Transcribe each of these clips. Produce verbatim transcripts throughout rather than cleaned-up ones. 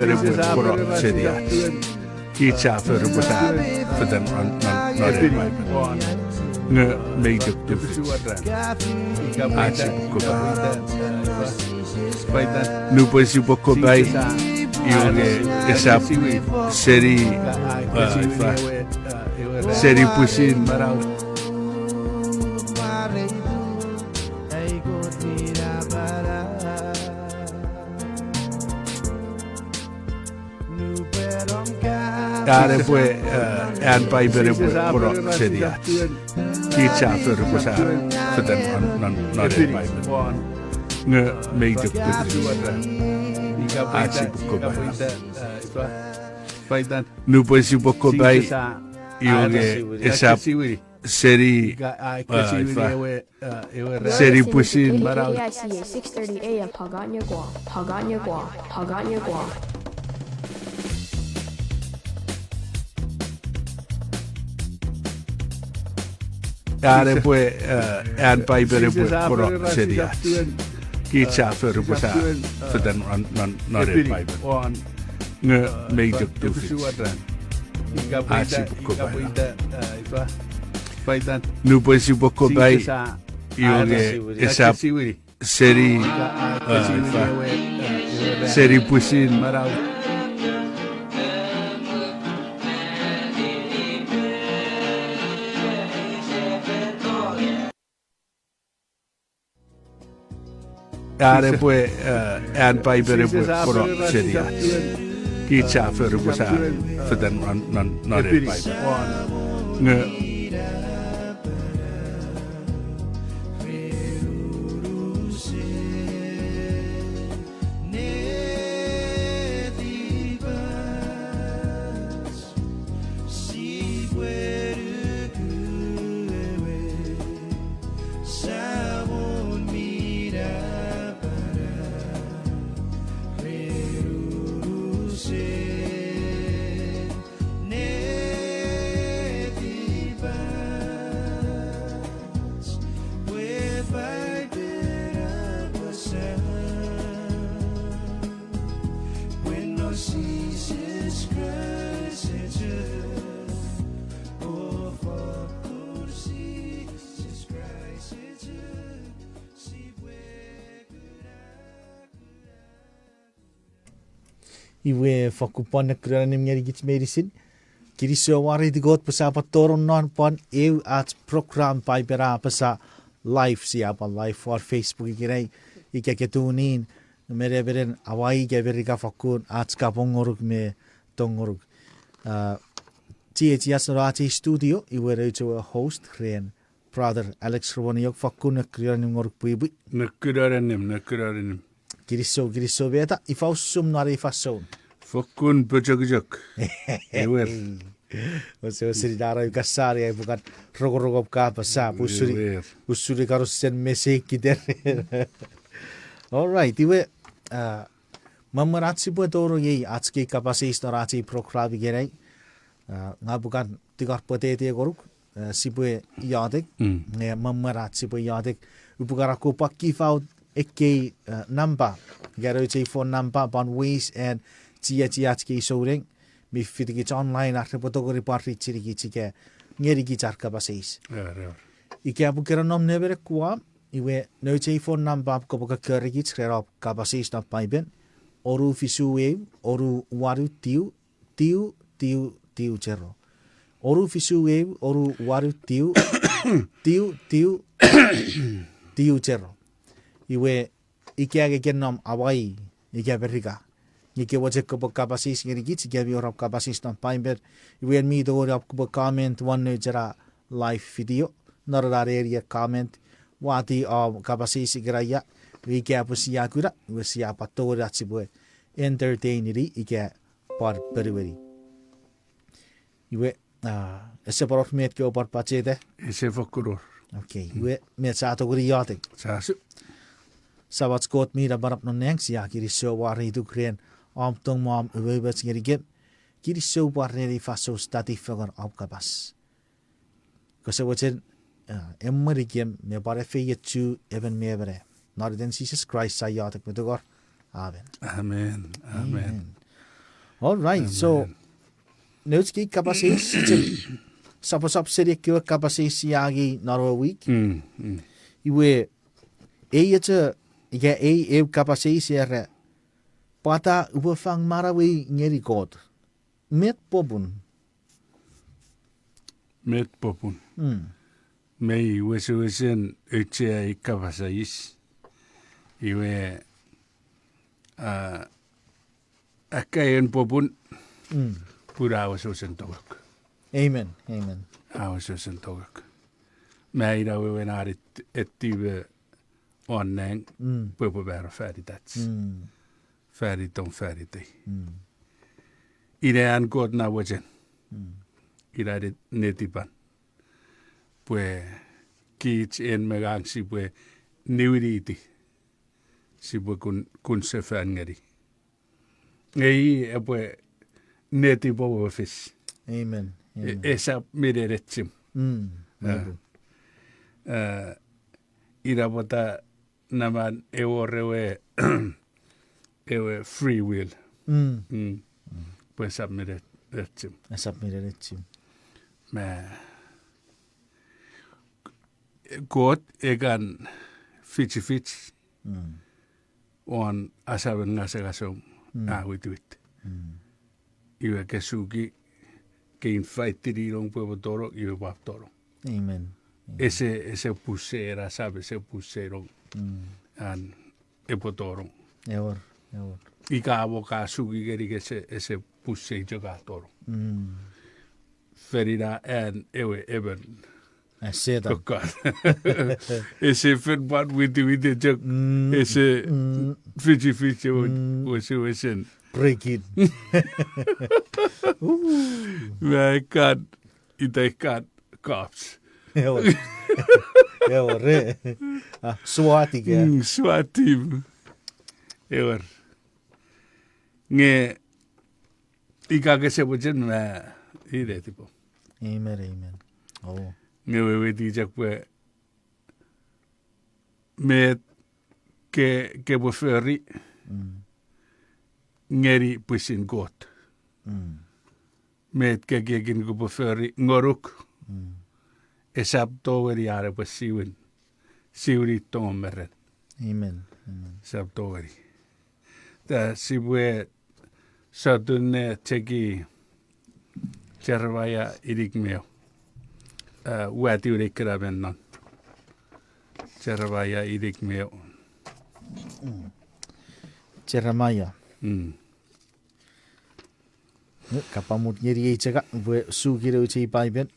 Ere pwe kono seni ach. Kich a fori pwe sa fetan non, non, non ei Paipen. Nge mei chok tufich. Ach sipwe kopai. Nupwen sipwe kopai, iwe nge esap seni, a, ifa, seni pwisin An epwe, eh, an Paipen epwe kono seni ach. Kich a fori pwe sa fetan non, non, non ei Paipen. Nge mei chok tufich. Ach sipwe kopai. Nupwen sipwe kopai, iwe nge esap seni, a, ifa, seni pwisin. K K I C A six thirty A M, Pagatnyakwa, Pagatnyakwa, Pagatnyakwa. An epwe, eh, an Paipen epwe kono seni ach. Kich a fori pwe sa fetan non, non, non ei Paipen. Nge mei chok tufich. Ach sipwe kopai. Nupwen sipwe kopai, iwe nge esap seni, a, ifa, seni pwisin. An epwe, eh, an Paipen epwe kono seni ach. Kich a fori pwe sa fetan non, non, non ei Paipen. Nge Iwe fokkun pwan nekunion annim ngenikich meinisin. Kinisou wariti Kot pwe sia pwan tonong non pwan eu ach program Paipen a apasa live, sia pwan live won Facebook ikenai, ika ke tune in, me nemenem Hawaii ika Merika fokkun ach kapong ngonuk me tong ngonuk. Ah, chiechiach non ach ei studio, iwe nouch ewe host ren Brother Alex Romaniok, fokkun nekunion annim ngonuk pwipwi. Nekunion annim, nekunion annim. Kinisou, kinisou Peta, ifa usum non ei fansoun? Fokkun pochokchok. Ewer. Ose, ose, ninara ukasani ai pukan rongorongom kapas, pwe usun, usun ika rusen mesei kiter. All right, iwe, ah, me mwen ach sipwe tonong ei ach kei kapas eis non ach ei program ikenai, ah, ngang upwe kan tingor pwetete ngonuk, eh, sipwe iotek, nge me mwen ach sipwe iotek, upwe kan akkom pwan give out ekkei, eh, nampa. Ika nouch ei phone nampa pwan ways en chiechiach kei souneng, mi fitikich online ar repwe tongeni pwan richinikich ika ngenikich ar kapas eis. Ika pwe ke nonnom nemenem Guam, iwe nouch ei phone nampa kopwe kokkorikich ren om kapas eis non Paipen, onu fisu eu, onu wanu tiu, tiu, tiu, tiu, zero. Onu fisu eu, onu wanu tiu, tiu, tiu, tiu, zero. Iwe, ika nge ke nom Hawaii, ika Merika, nge ke mochen kopwe kapas eis ngenikich, ika mi wor om kapas eis non Paipen, iwe en mi tongeni om kopwe comment won nouch ena live video, non ena neni comment, wati om kapas eis ikenai ia, iwe ika pwe sia kuna, iwe sia pwan tongeni ach sipwe entertain-ini ika pwan ponueni. Iwe, ah, ese pwan wor met kewe pwan pacheta? Ese fokkun wor. Okay, iwe, met sia tongeni iotek? Samach Kot mi napanap non nang, sia kinisou wariti ren om tong me om umoumoch ngenikem. Kinisou pwan ren ei fansoun study fengen om kapas. Kose mochen, ah, emwenikem me pwan efeiochu emon me emon. Non iten Jises Kraist sia iotek me tungor. Amen. Amen. Amen. All right, so, nouch kei kapas eis, sisap, sisap seni ekkewe kapas eis sia angei non ewe wik. Iwe, ei echo, ika ei eu kapas eis era, pwata upwe fang manauei ngeni Kot? Met popun? Met popun? Mei wesewesen auchea ei kapas eis. Iwe, a, akkaewin popun, pun a wesewesen tongok. Amen, amen. A wesewesen tongok. Me ina wewen an et-, etiwe won nang, pwe epwe mano fanitach. Fanitom fanitei. Ina an Kot na mochen. Ina ne-, netipan. Pwe kich en me ngang sipwe niwiniti. Sipwe kun, kun sefan ngeni. Nge i epwe netipom we fis. Amen. Esap mi nenechim. Ina pwata naman ewor ewe, ewe free will. Pwe esap mi nenechim. Esap mi nenechim. Me Kot e kan fichifich won asamen ngasangasom a witiwit. Iwe ke suki, ke invite-ini nong pwe epwe tonong, iwe pwap tonong. Ese, ese puse ena asam, ese puse nong an epwe tonong. Ika mo ka suki ngeni ese, ese puse chok a tonong. Fen ina an ewe emon. Setan. Ese fen pwan witiwiti chok, ese fichifich ewe wesewesen. Break it. Me kan, ita kan cops. Ewer, re. SWAT ika. SWAT team. Ewer. Nge ika kese mochen me i netipom. Amen, amen. Nge weweiti chok pwe met ke, kepwe fori ngeni pwisin Kot. Met ke ekiekin kopwe fori ngonuk, esap tongeni an epwe siwin, siwini tong me ren. Esap tongeni. Ta sipwe sotun ne cheki Jeremaia inik me eu. Ua tiw nei kena men non Jeremaia inik me eu. Jeremaia. Kapamut ngeni ei chok pwe suki nouch ei Paipen.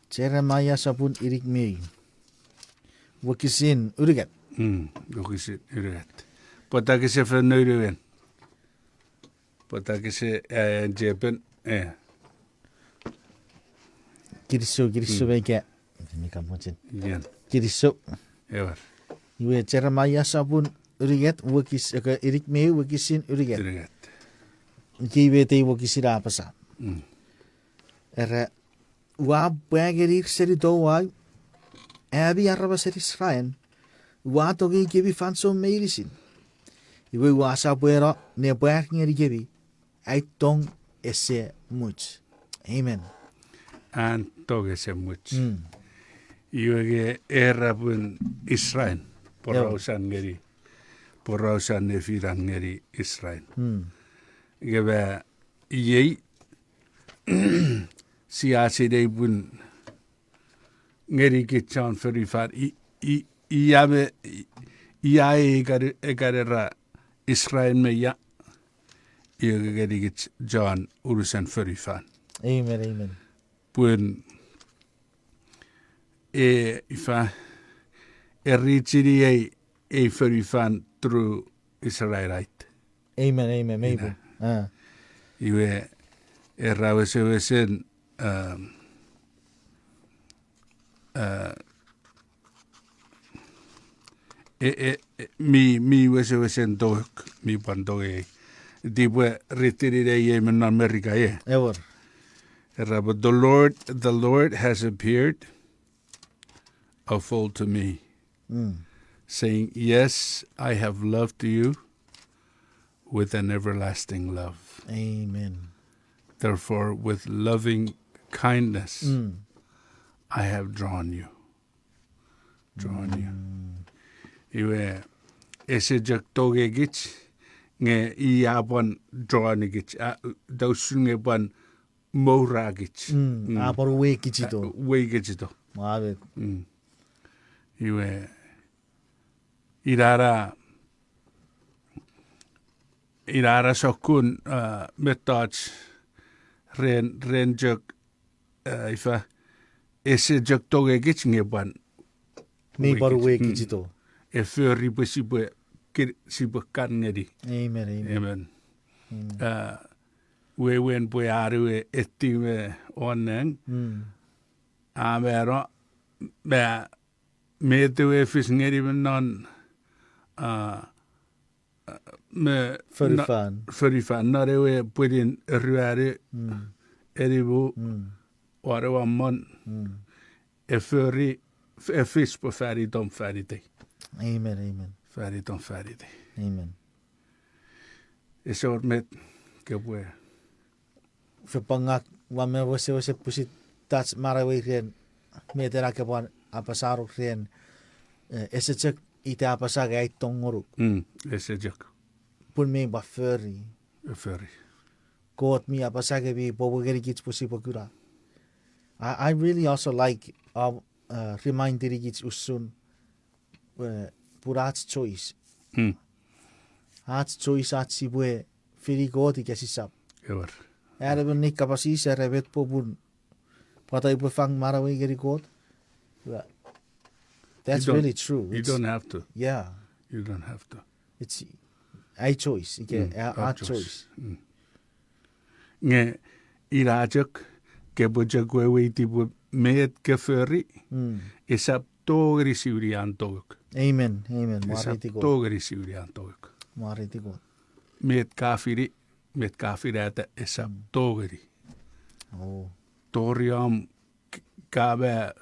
Jeremaia sopun inik me eu, wokisin unungat. Wokisin unungat. Pwata kese fen nounou en? Pwata kese aea en chepen, e? Kinisou, kinisou me ika. Kinisou. Iwe Jeremaia sopun unungat, wokis-, ika inik me eu, wokisin unungat. Ikei met ei wokisin a apasa. Era, ua pwa ngenir seni touau, ami aramasen Israel, ua tongei kemi fansoun meinisin. Iwe ua sopweno ne pwar ngenikemi ai tong ese much. Amen. An tong ese much. Iwe nge era pun Israel, porausan ngeni, porausan nefinan ngeni Israel. Nge ma iei, sia sinei pun ngenikich chon fonufan, i, i, ia me, i, ia e kan, e kan era Israel me ia, iwe ngenikich chon unusen fonufan. Amen, amen. Pun e, ifa, e richini ei, ei fonufan through Israelite. Amen, amen, amen. Iwe, era wesewesen, e, e, mi, mi wesewesen tok, mi pwan tongei. Tipwe ritini ne iei me non Merika e. Era, but the Lord, the Lord has appeared of old to me, saying, yes, I have loved you, with an everlasting love. Amen. Therefore, with loving kindness, Mm. I have drawn you. Drawn you. Mm. Iwe, ese chok tongekich, nge i a pwan draw-nikich, a, usun nge pwan mourakich. Mm, mm. A pwan uweikichito. A, uweikichito. Mwavet. Mm. Iwe, ina na, ina na sokkun, uh, mettoch ren, ren chok, uh, ifa, ese chok tongekich nge pwan mi pwan uweikichito. Mm. Uweikichito. E fori pwe sipwe, kir-, sipwe kan ngeni. Amen, amen. Amen. Amen. Uh, wewen pwe an we eti me won nang. Mm. A mano, me, met ewe fis ngeni me non, uh, me fonufan. Fonufan, non ewe pwinin ruanu, mm, enimu, mm, wanu, wamon. Mm. E fori, f-, e fis pwe fan itom fan itei. Amen, amen. Fan itom fan itei. Amen. Ese wor met kopwe. Fepangak ua me wesewesen pwisin touch manauei ren, met ena kopwe apasano ren, eh, ese chok ita apasa nge ai tong ngonuk. Mm, ese chok. Pun mi pwan fori. E fori. Kot mi apasa nge mi pwe ngenikich pwe sipwe kuna. I, I really also like, uh, uh, reminding kich usun, eh, pun ach choice. Mm. Ach choice ach sipwe fini Kot ika sisap. Ewer. Are emon nei kapas eis are met popun pwata upwe fang manauei ngeni Kot. That's really true. You don't have to. Yeah. You don't have to. It's ai choice, ika, mm, a, our choice. Mm. Nge ina chok, kopwe chok weweiti pwe met ke fori, mm, esap tongeni siwini an tongok. Amen, amen. Esap tongeni siwini an tongok. Mwareiti Kot. Met ka fini, met ka finata, esap, mm, tongeni. Oh. Tori om k-, ka ma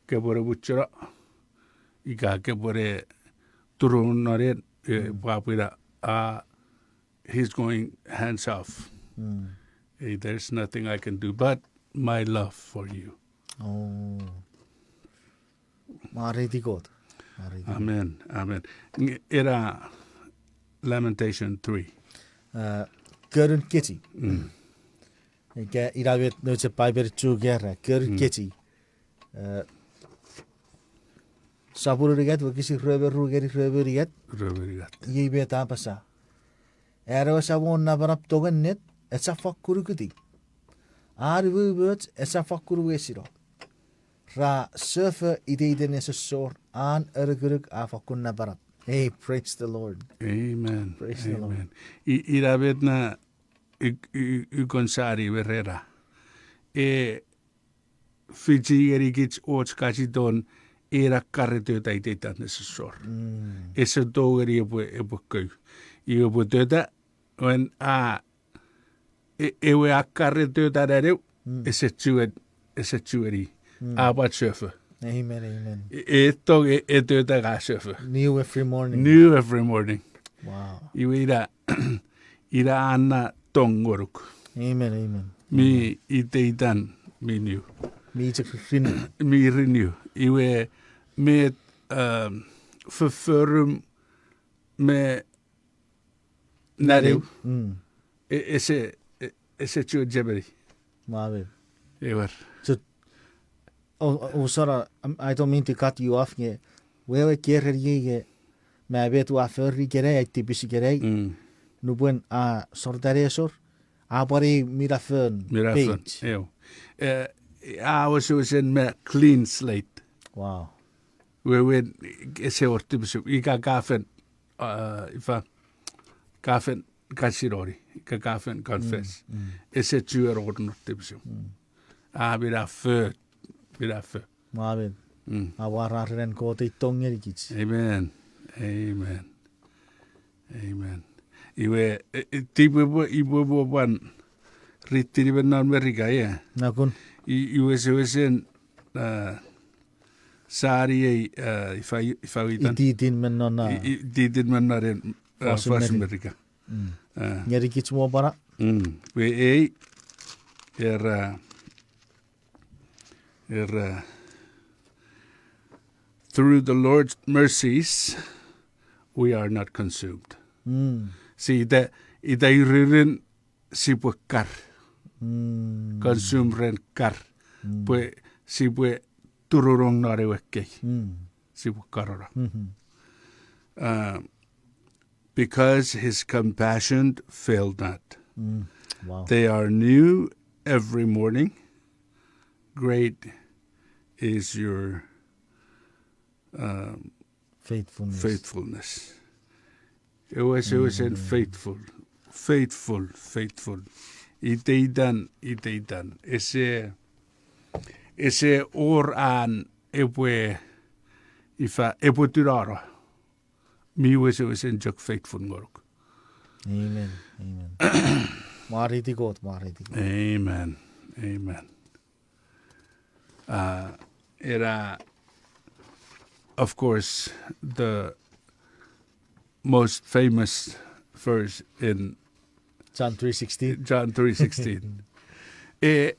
kopwe ne mucheno, ika kopwe ne turunong non en, e, mm, pwapwa ina, a, he's going hands off. Mm. Eh, there's nothing I can do but my love for you. Oh. Mwareiti Kot. Mwareiti Kot. Amen. Amen. Nge-, ena Lamentation three. Uh, Konun Kechiw. Mm. Ika ina met nouch Paipen Chuuk era, Konun, mm, Kechiw. Eh, sopun unungat, wokisin rue me ru ngeni rue me unungat. Rue me unungat. Iei met a apasa. An ewe Samon napanap tong ennet, esap fakkun ukutiw. An umoumoch, esap fakkun wesino. Ra sefo iteiten nesosor, an anukunuk a fakkun napanap. Hey, praise the Lord. Amen. Praise the Lord. Amen. I-, ina met na uk-, u-, u-, ukon sani me rena. E fichi ngenikich och kachiton ena kareto ta iteitan nesosor. Mm. Ese tongeni epwe, epwe kou. Iwe epwe tota, wen a, e-, ewe a kareto ta nanew, mm, ese chuen, ese chueni. Mm. A pwan sefo. Amen, amen. E-, e tong e-, e tota ka sefo. New every morning. New every morning. Wow. Iwe ina, ina an na tong ngonuk. Amen, amen. Mi, amen, iteitan mi new. Mi chok renew. Mi renew. Iwe met, um, fofforum me nanew. Nanew. Mm. E-, ese, e-, ese chuen chemeni. Mwamen. Ewer. So, oh, oh, sorry, um, I don't mean to cut you off nge. Wewe keren iei nge, me met ua fori ikenai, ai tipis ikenai. Mm. Nupwen a sor ta nesor, a pwan ei minafon, minafon, page. Eu. Eh, a wesewesen me clean slate. Wow. Wewen ese wor tipis, ika ka fen, uh, ifa, ka fen kasinoni, ika ka fen confess. Mm, mm. Ese chuen wor non tipis. Mm. A minafo, minafo. Mwamen. Mm. A wararen Kot ei tong ngenikich. Amen. Amen. Amen. Iwe, e, e, tipwe pwe, ipwe pwe pwan ritini me non Merika, yeah. Nakun. I, iwesewesen, uh, sani ei, uh, ifa, ifa itan. Ititin me non, uh, i, i, ititin me non en, uh, fosun Merika. Fosun Merika. Mm. Eh. Ngeni kich mo pwan. Mm. We ei, era, era, through the Lord's mercies, we are not consumed. Mm. Si ita, ita iririn sipwe kar. Mm. Consume ren kar. Mm. Pwe sipwe turunong non ewe kei. Mm. Sipwe karono. Mhm. Uh, because his compassion failed not. Mm. Wow. They are new every morning. Great is your, um, faithfulness. Faithfulness. Ewe, ewe sen faithful, faithful, faithful. Iteitan, iteitan. Ese, ese wor an epwe, ifa, epwe tunano. Mi wesewesen chok faithful ngonuk. Amen. Amen. Mwareiti Kot, mwareiti Kot. Amen. Amen. Uh, era, of course, the most famous verse in John three sixteen. John three sixteen. E,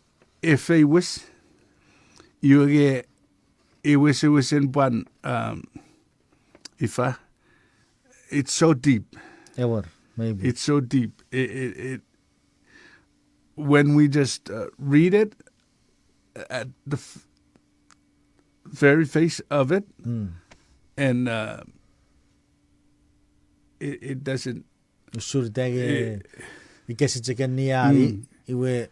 e famous, iwe nge, e wesewesen pwan, um, ifa, it's so deep. Ewer, maybe. It's so deep. It, it, it, when we just, uh, read it at the f-, very face of it, mm, and, uh, it, it doesn't, usun ita nge, eh, ika sise kan niani, mm, iwe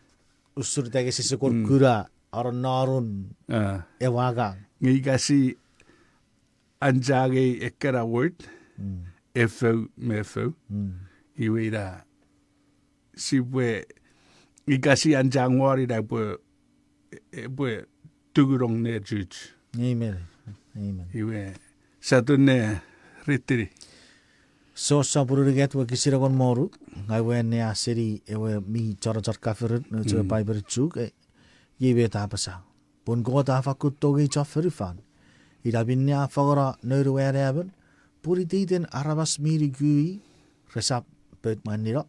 usun ita nge sise kon, mm, kuna, aron norun, ah, ewe angang. Nge ika si anchangei ekkena word, mm, efou me efou. Mm. Iwe ina, sipwe, ika si anchang won ina epwe, epwe tukunong ne chuch. Amen. Amen. Iwe, sa tun ne ritini. Jon sopun unungat wokisin engon me wonu, ngang ua annea seni ewe mi chonochon kaferun, nouch ewe, mm, Paipen Chuuk, e, iei met a apasa. Pun Kot a fakkun tongei chon fonufan, ina minne a fangeno Noun we Anaemon, pun iteiten aramas mi nuku i resap pout mwanino,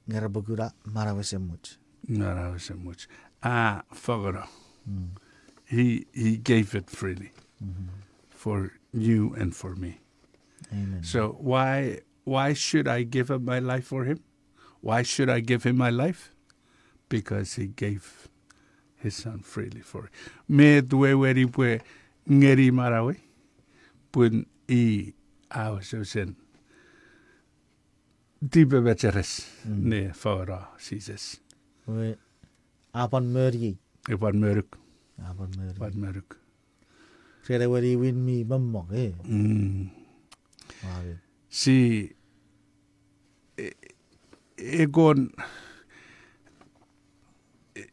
nge repwe kuna manau esemuch. Manau esemuch. A fangeno. Mm. He, he gave it freely, mm-hmm, for you and for me. Amen. So why, why should I give up my life for him? Why should I give him my life? Because he gave his son freely for me. Met wewen ipwe ngeni manauei, pun i a wesewesen tipemecheres, mm, ne fangeno Jises. We, a pwan moni. E pwan monuk. A pwan moni. Pwan monuk. Ren ewe niwin mi mommong, e. Mm. Amen. Si, e, e kon, e,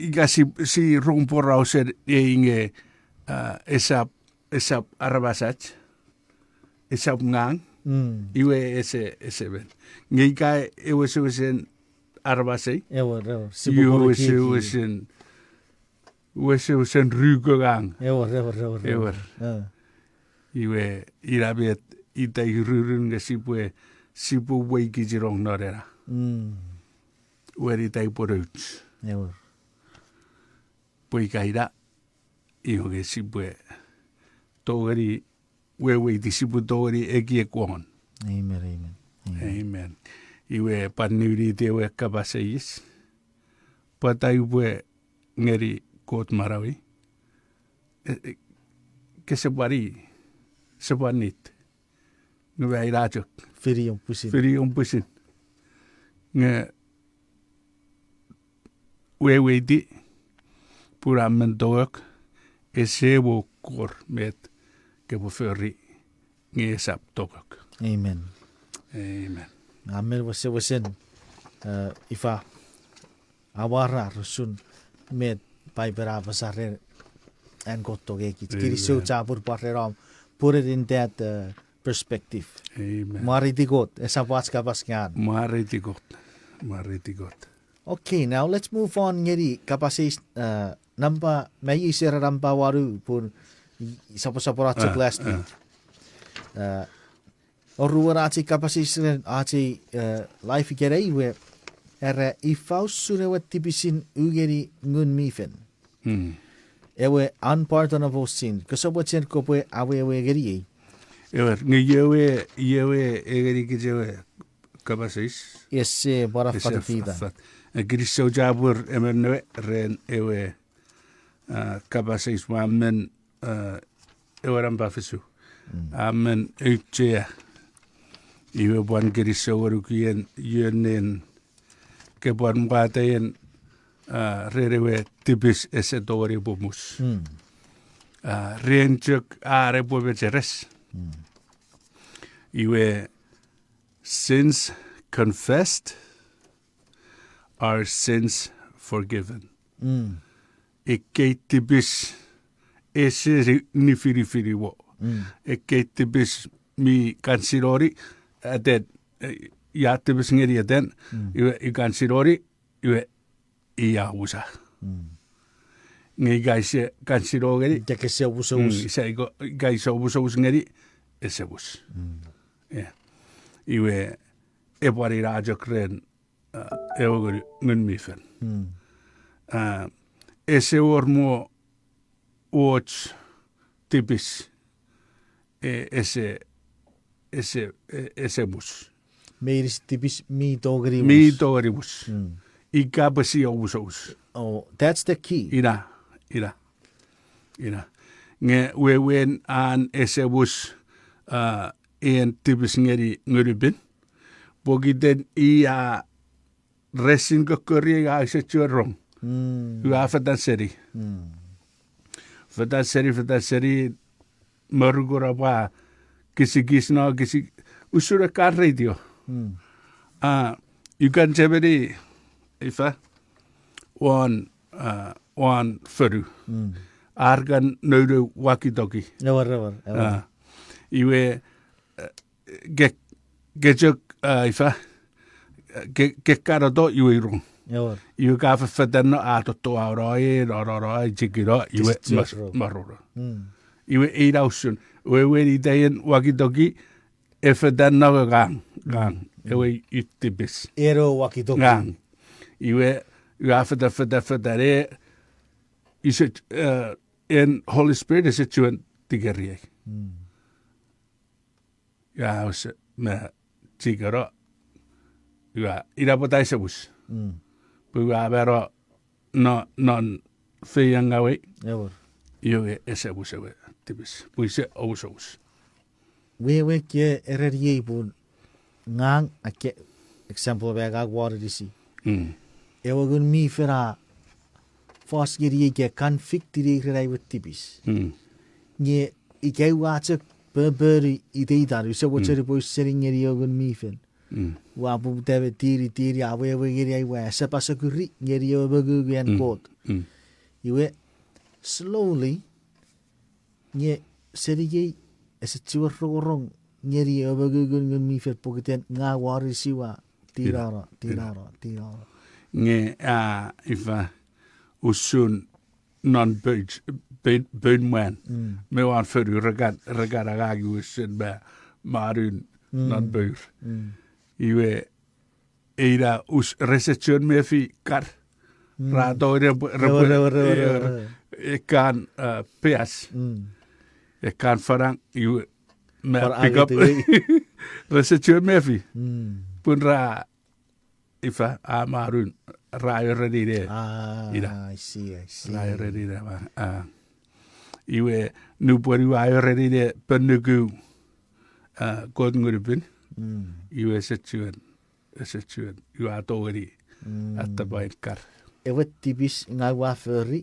ika si, si rong porausen ei nge, a, esap, esap aramasach, esap ngang, mm, iwe ese, ese men. Nge ika e wesewesen aramasei, ewer, ewer, sipwe iwe wesewesen, wesewesen ruko ngang. Ewer, ewer, ewer, ewer. Ewer. A. Iwe, ina met ita irurun nge sipwe, sipwe weikichinong non ena. Mm. Wen ita ipwe nouch. Ewer. Pwe ika ina, iwe nge sipwe tongeni weweiti, sipwe tongeni ekiek won. Amen, amen, amen. Amen. Iwe pwan niwiniti ewe kapas eis. Pwata upwe ngeni Kot manauei? E, e, kese pwan i, se pwan nit. Nge ua ina chok. Fini om pwisin. Fini om pwisin. Nge weweiti, pun a men tongok, ese mo kor met kopwe fori nge esap tongok. Amen. Amen. Amen, wesewesen, e, ifa, amwarar usun met Paipen a apasa ren an Kot tongeikich. Kinisou chapur pwan ren om put it in that, uh, perspective. Amen. Mwareiti Kot, esap ach kapas ngang. Mwareiti Kot. Mwareiti Kot. Okay, now let's move on ngeni kapas eis, uh, nampa, me eis era nampa wanu pun i, i soposopono chok last week. Uh, Oruan ach ei kapas eis ren ach ei, eh, live ikenai we, era ifa usun ewe tipisin u ngeni Ngun mi Fel. Ewe unpardonable sin. Kose mochen kopwe awewe ngeniei. Ewer, nge iewe, iewe e ngenikich ewe kapas eis. Ese pwan affat ita. Affat. E, kinisou chapur emon ewe ren ewe, ah, kapas eis ua men, ah, ewe nampa fisu. A men auchea. Iwe pwan kinisou ngonuk ien, ien nen, ke pwan mwataen, ah, ren ewe tipis ese tongeni pwe mus. Ah, ren chok are pwe mecheres. Iwe, sins confessed are sins forgiven. Ekkei tipis ese ni-, nifinifin wo. Ekkei tipis mi kan sinoni, aten, eh, ia tipis ngeni aten, iwe i kan sinoni, iwe i a omusa. Nge ika ise kan sino ngeni, ika ese omusomus. Ika ise omusomus ngeni, ese mus. Iwe, epwe pwan ina chok ren, ah, ewe Ngun, Ngun mi Fel. Ah, ese wor mo och tipis, e, ese, ese, e, ese mus. Meinisin tipis mi tongeni mus. Mi tongeni mus. Ika pwe sia omusomus. Oh, that's the key. Ina, ina, ina. Nge wewen an ese mus, ah, en tipis ngeni Ngun mi Pin. Pokiten i a resin kokkori a ise chuen rong. Ua fetan seni. Fetan seni, fetan seni, morukuna pwa kisikis no, kisik-, usun ekkan radio. Ah, ua kan chemeni, ifa, won, ah, won fonu. Ar kan nounou walkie-talkie. Ewer, ewer, ewer. Ah, iwe, eh, ke, ke chok, ah, ifa, ke, ke kanoto iwe i rong. Iwe ka fefetanno a totto a no e, no, no, no, e chikino, iwe mas-, marono. Iwe ina usun, wewen iteien walkie-talkie, e fetanno ngang, ngang, ewe i tipis. Eno walkie-talkie. Ngang. Iwe, iwe a fetan, fetan, fetan, e, ise, eh, en Holy Spirit ese chuen tingeriei. Ua use me chikeno, ua ina pwata ese mus. Pwe ua mano no, non feiengawei. Iwe ese mus ewe tipis. Pwe ise omusomus. Wewe ke ereniei pun ngang, ake, example me ngang won inisi. Ewe Ngun mi Fel a fos ngeniei ika convict-ini ren ai we tipis. Nge ika ua chok poponu iteitan, use mochen upwe ausening ngeni ewe Ngun mi Fel. Ua poputa me tini, tini, awewe ngeni ai we asepasokuri ngeni ewe mongungun an Kot. Iwe, slowly, nge seni ei, ese chiwen rongorong ngeni ewe mongungun Ngun mi Fel pokiten ngang won inisi ua tinano, tinano, tinano. Nge, ah, ifa, usun non poun, poun, poun mwan. Me won fonu rekan, rekan angang usun me manun non pour. Iwe, ina us-, rese chuen mefi kar. Ra tongeni repwe, repwe, ekkan, ah, peas. Ekkan fanang, iwe, me pick up. Rese chuen mefi. Pun ra, ifa, a manun, ra ereni ne. Ina. Ra ereni ne, ma, ah. Iwe, nupwen ua ereni ne ponuku, ah, Kot Ngun mi Pin. Iwe ese chuen, ese chuen, ua tongeni attabaen kar. Ewe tipis ngang ua fori,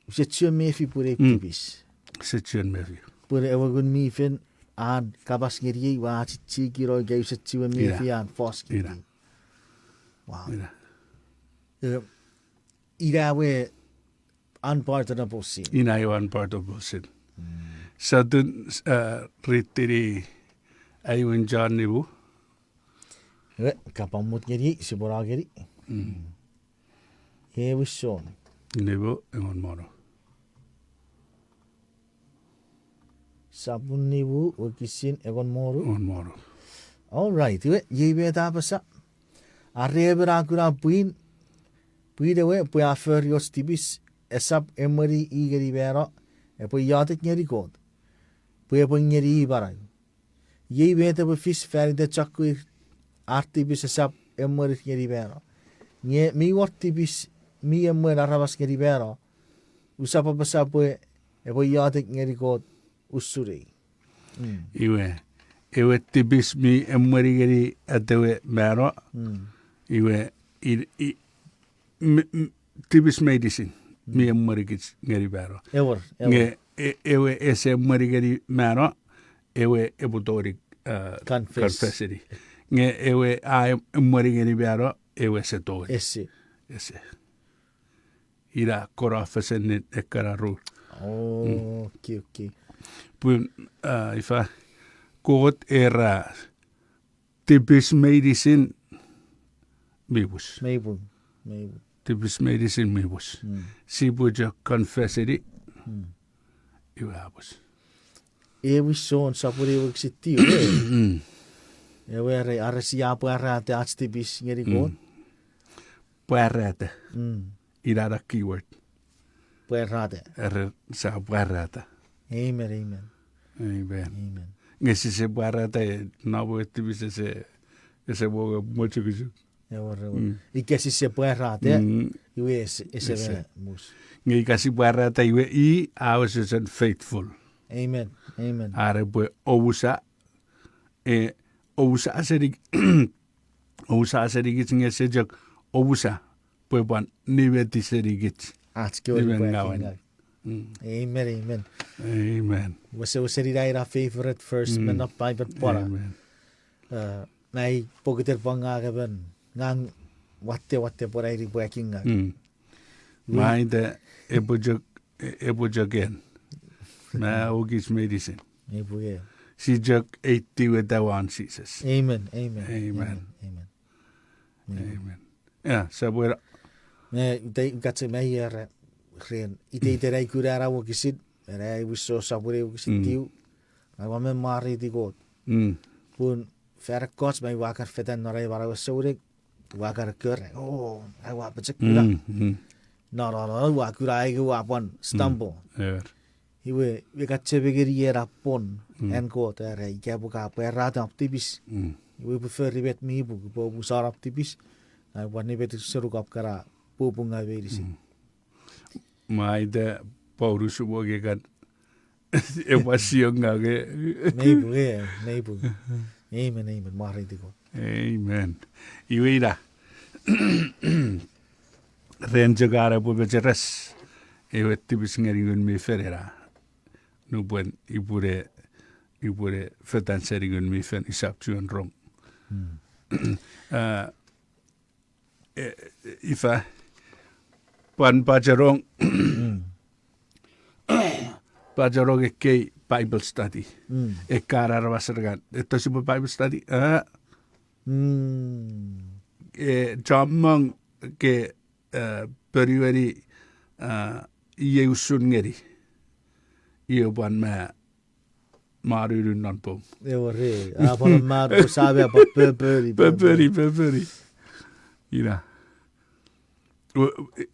use chuen mefi pun ei tipis. Use chuen mefi. Pun ewe Ngun mi Fel an kapas ngeniei ua achichikino ika use chuen mefi an fos ngeniei. Wow. Ina ewe unpardonable sin. Ina ewe unpardonable sin. Sotun, ah, ritini aewin John nimu. Ewe, kapamot ngeniei, sipwe no ngeni. Ewe John. Nimu, engon me wonu. Sapun nimu, wokisin engon me wonu. Engon me wonu. All right, iwe, iei met a apasa. Are emon a kuna pwin, pwin ewe pwe a fori och tipis, esap emweni i ngeni mano, epwe iotek ngeni Kot, pwe epwe ngeni i manau. Iei met epwe fis fan iten chokkewe ar tipis esap emweni ngeni mano. Nge mi wor tipis mi emwen aramas ngeni mano, usap apasa pwe epwe iotek ngeni Kot usun ei. Mm. Iwe, ewe tipis mi emweni ngeni atewe mano, mm, iwe, i, i, m-, m-, tipis meinisin mi, mm, emwenikich ngeni mano. Ewer, ewer. Nge, e-, ewe ese emweni ngeni mano, ewe epwe tongeni, uh, confess. Confessini. Nge ewe a em-, emweni ngeni mano, ewe ese tongeni. Ese. Ese. Ina kona fesenin ekkana ru. Oh, mm, okay, okay. Pun, uh, ifa, Kot era tipis meinisin mi pus. Mi pun, mi pun. Tipis meinisin mi pus. Mm. Sipwe chok confessini. Mm. Iwe a pus. Ewe Jon sapun ew wokisin tiu, e. Mm. Ewe are, are sia pwarata ach tipis ngeni, mm, Kot. Pwarata. Mm. Ina na keyword. Pwarata. Are sia pwarata. Amen, amen. Amen. Amen. Nge sise pwarata, e, namo tipis ese, ese mongo mochokisuk. Ewer, ewer. Mm. Ika sise pwarata, mm, iwe ese, ese, ese mwo mus. Nge ika si pwarata iwe i a wesewesen faithful. Amen, amen. Are pwe omusa, e, omusa senik-, omusa senikich nge ese chok omusa, pwe pwan nimeti senikich. Ach kewe nimen ngawen. Mm. Amen, amen. Amen. Wesewesen ina ina favorite verse, mm, me non Bible pwora. Amen. Uh, nai pokiten pwan ngang emon, ngang watte, watte pwan aini pwaking ngang. Mm. Wi- Mwaita epwe chok, e-, epwe chok en. Ma wokis meinisin. Epwe en. Si chok eiti weta wan Jises. Amen, amen, amen, amen, amen. Amen. Amen. Ia, sapwera. Me, ite, katse me iera, ren, iteiten ai kuna ena wokisin, ena ai wiso sapwera wokisin, mm, tiu, ai ua men mwareiti Kot. Mm. Pun, fan ekkoch me ua kan fetan non ai manau ese unik, ua kan kore, o, ai ua pochokun. Mm, mm. No, no, no, ua kuna ai ua pwan stumble. Mm. Ewer. Iwe, iwe ka chemeni ena pwon, mm, an Kot, era, ika pwe ka pwarata om tipis. Mm. Iwe pwe fori met mi puk, pwe omusa om tipis. Ai pwan nimetik seruk om kana pupung ngang meinisin. Mm. Mwaita Paulus pwe ke kan epwe siong ngang e. Mei pwe, e, mei pwe. Amen, amen. Mwareiti Kot. Amen. Iwe ina. Ren chok are pwe mecheres. Ewe tipis ngeni Ngun mi Fel ena. Nupwen ipwene, ipwene fetan seni Ngun mi Fel isap chuen rong. Mm. Ah, e, e, ifa, pwan pachenong, mm, pachenong ekkei Bible study. Mm. Ekkana aramas re kan, eto sipwe Bible study, ah. Mm. E, chommong ke, eh, ponueni, ah, iei usun ngeni. Iei pwan ma, ma nunun non poum. Ewer, a pwan ma, pwe sa ma pwan pöpöni, pöpöni, pöpöni. Ina.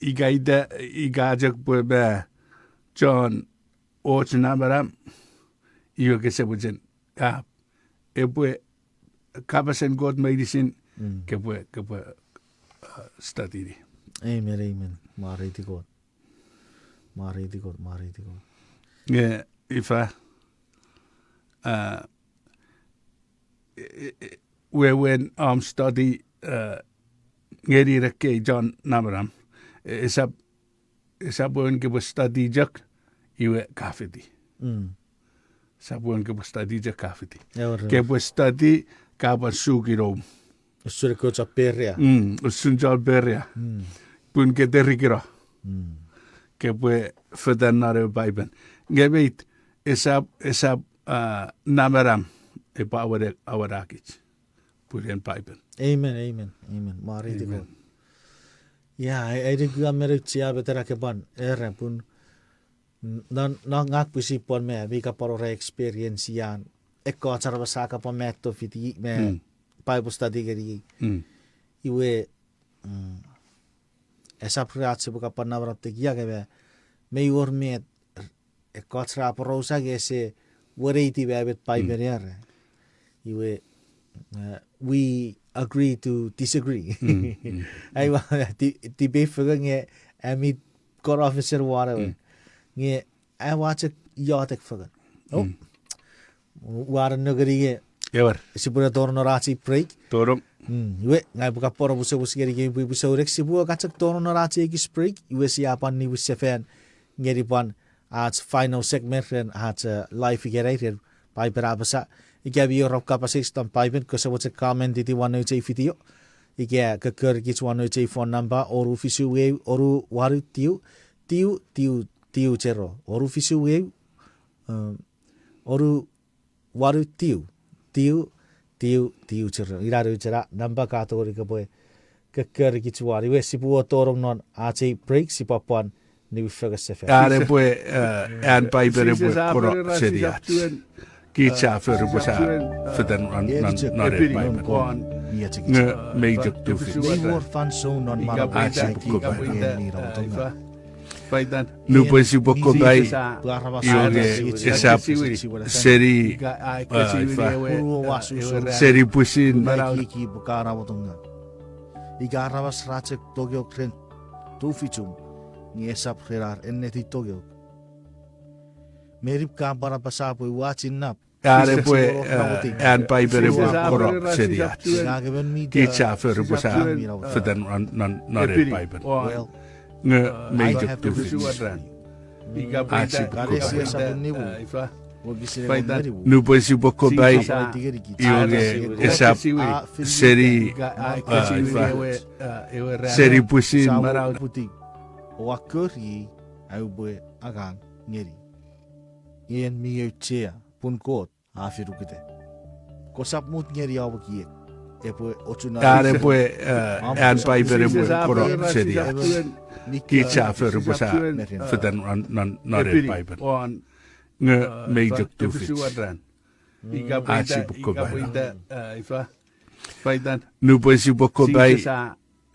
Ika ita, ika chok pwe ma chon och namanam, iwe kese mochen, a, epwe kapasen Kot meinisin, mm, kepwe, kepwe, uh, studyni. Amen, amen. Mwareiti Kot. Mwareiti Kot, mwareiti Kot. Nge, ifa, uh, e, e, e, wewen om study, uh, ngeni ekkei chon namanam. E, esap, esap wewen kepwe study chok, iwe ka fiti. Mm. Esap wewen kepwe study chok ka fiti. Ewer. Kepwe study ka pwan suki nom. Usun ekkoch chon Peria. Mm, usun chon Peria. Mm. Pun ke terikino. Mm. Kepwe fetan non ewe Paipen. Nge meit, esap, esap, ah, namanam, epwe awena, awenakich. Pun en Paipen. Amen, amen, amen. Mwareiti Kot. Amen. Ia, ai, ai nuku a men auchea met ena ke pwan, era pun, Mm, non, non ngang pwisin pwan me, mi kapwan wor experience ian. Ekkoch aramas a kapwan me tofiti me Mm. Bible study ngeni. Mm. Iwe, mm, esap rach sipwe kapwan namanam tekia nge me, mei wor met, ekkoch ra aporausa nge ese weneiti me met Paipen Mm. era. Iwe, uh, we agree to disagree. Mm, mm, mm. Aiwa, ti, ti pei fengen nge, ami kon officer whatever. Mm. Nge, aua chok iotek fengen. Oh. Mm. Ua nengeni nge. Ewer. Sipwene tonong non ach ei break. Tonong. Mm, iwe, ngang upwe kapwan omusomus ngenikemi pwipwi souneng, sipwe kan chok tonong non ach ei ekis break, iwe sia pwan niwin sefan ngeni pwan ach final segment ren ach, eh, live ikenai ren Paipen A Apasa. Ika mi wor om kapas eis non Paipen, kose mochen comment iti won nouch ei video. Ika kokkori kich won nouch ei phone number, onu fisu eu, onu wanu tiu, tiu, tiu, tiu zero. Onu fisu eu, um, onu wanu tiu, tiu, tiu, tiu zero. Ina nouch ena number ka tongeni kopwe kokkori kich won. Iwe sipwe tonong non ach ei break, sipwe pwan niwin fengen sefan. Are pwe, eh, an Paipen epwe kono seni ach. Kich a fori pwe sa fetan non, non, non ei Paipen. Nge mei chok tufich. Mei wor fansoun non manauach ach sipwe kopai. Nupwen sipwe kopai, iwe nge esap seni, eh, ifa, seni pwisin. Ika aramas ra chok tongeok ren tufichum, nge esap ren ar ennetin tongeok. Meni ka pwan apasa pwe ua chinnap. Are pwe, eh, an Paipen epwe kono seni ach. Kich a fori pwe sa fetan non, non, non ei Paipen. Nge mei chok tufich. Ach sipwe kopai. Nupwen sipwe kopai, iwe nge esap seni, eh, ifa, seni pwisin. Oua kori, aupwe angang ngeni. En mi auchea, pun Kot a finuketa. Kosap mut ngeni om ekiek, epwe ochun. Are pwe, eh, an Paipen epwe kono seni ach. Kich a fori pwe sa fetan non, non, non ei Paipen. Nge mei chok tufich. Ach sipwe kopai. Nupwen sipwe kopai,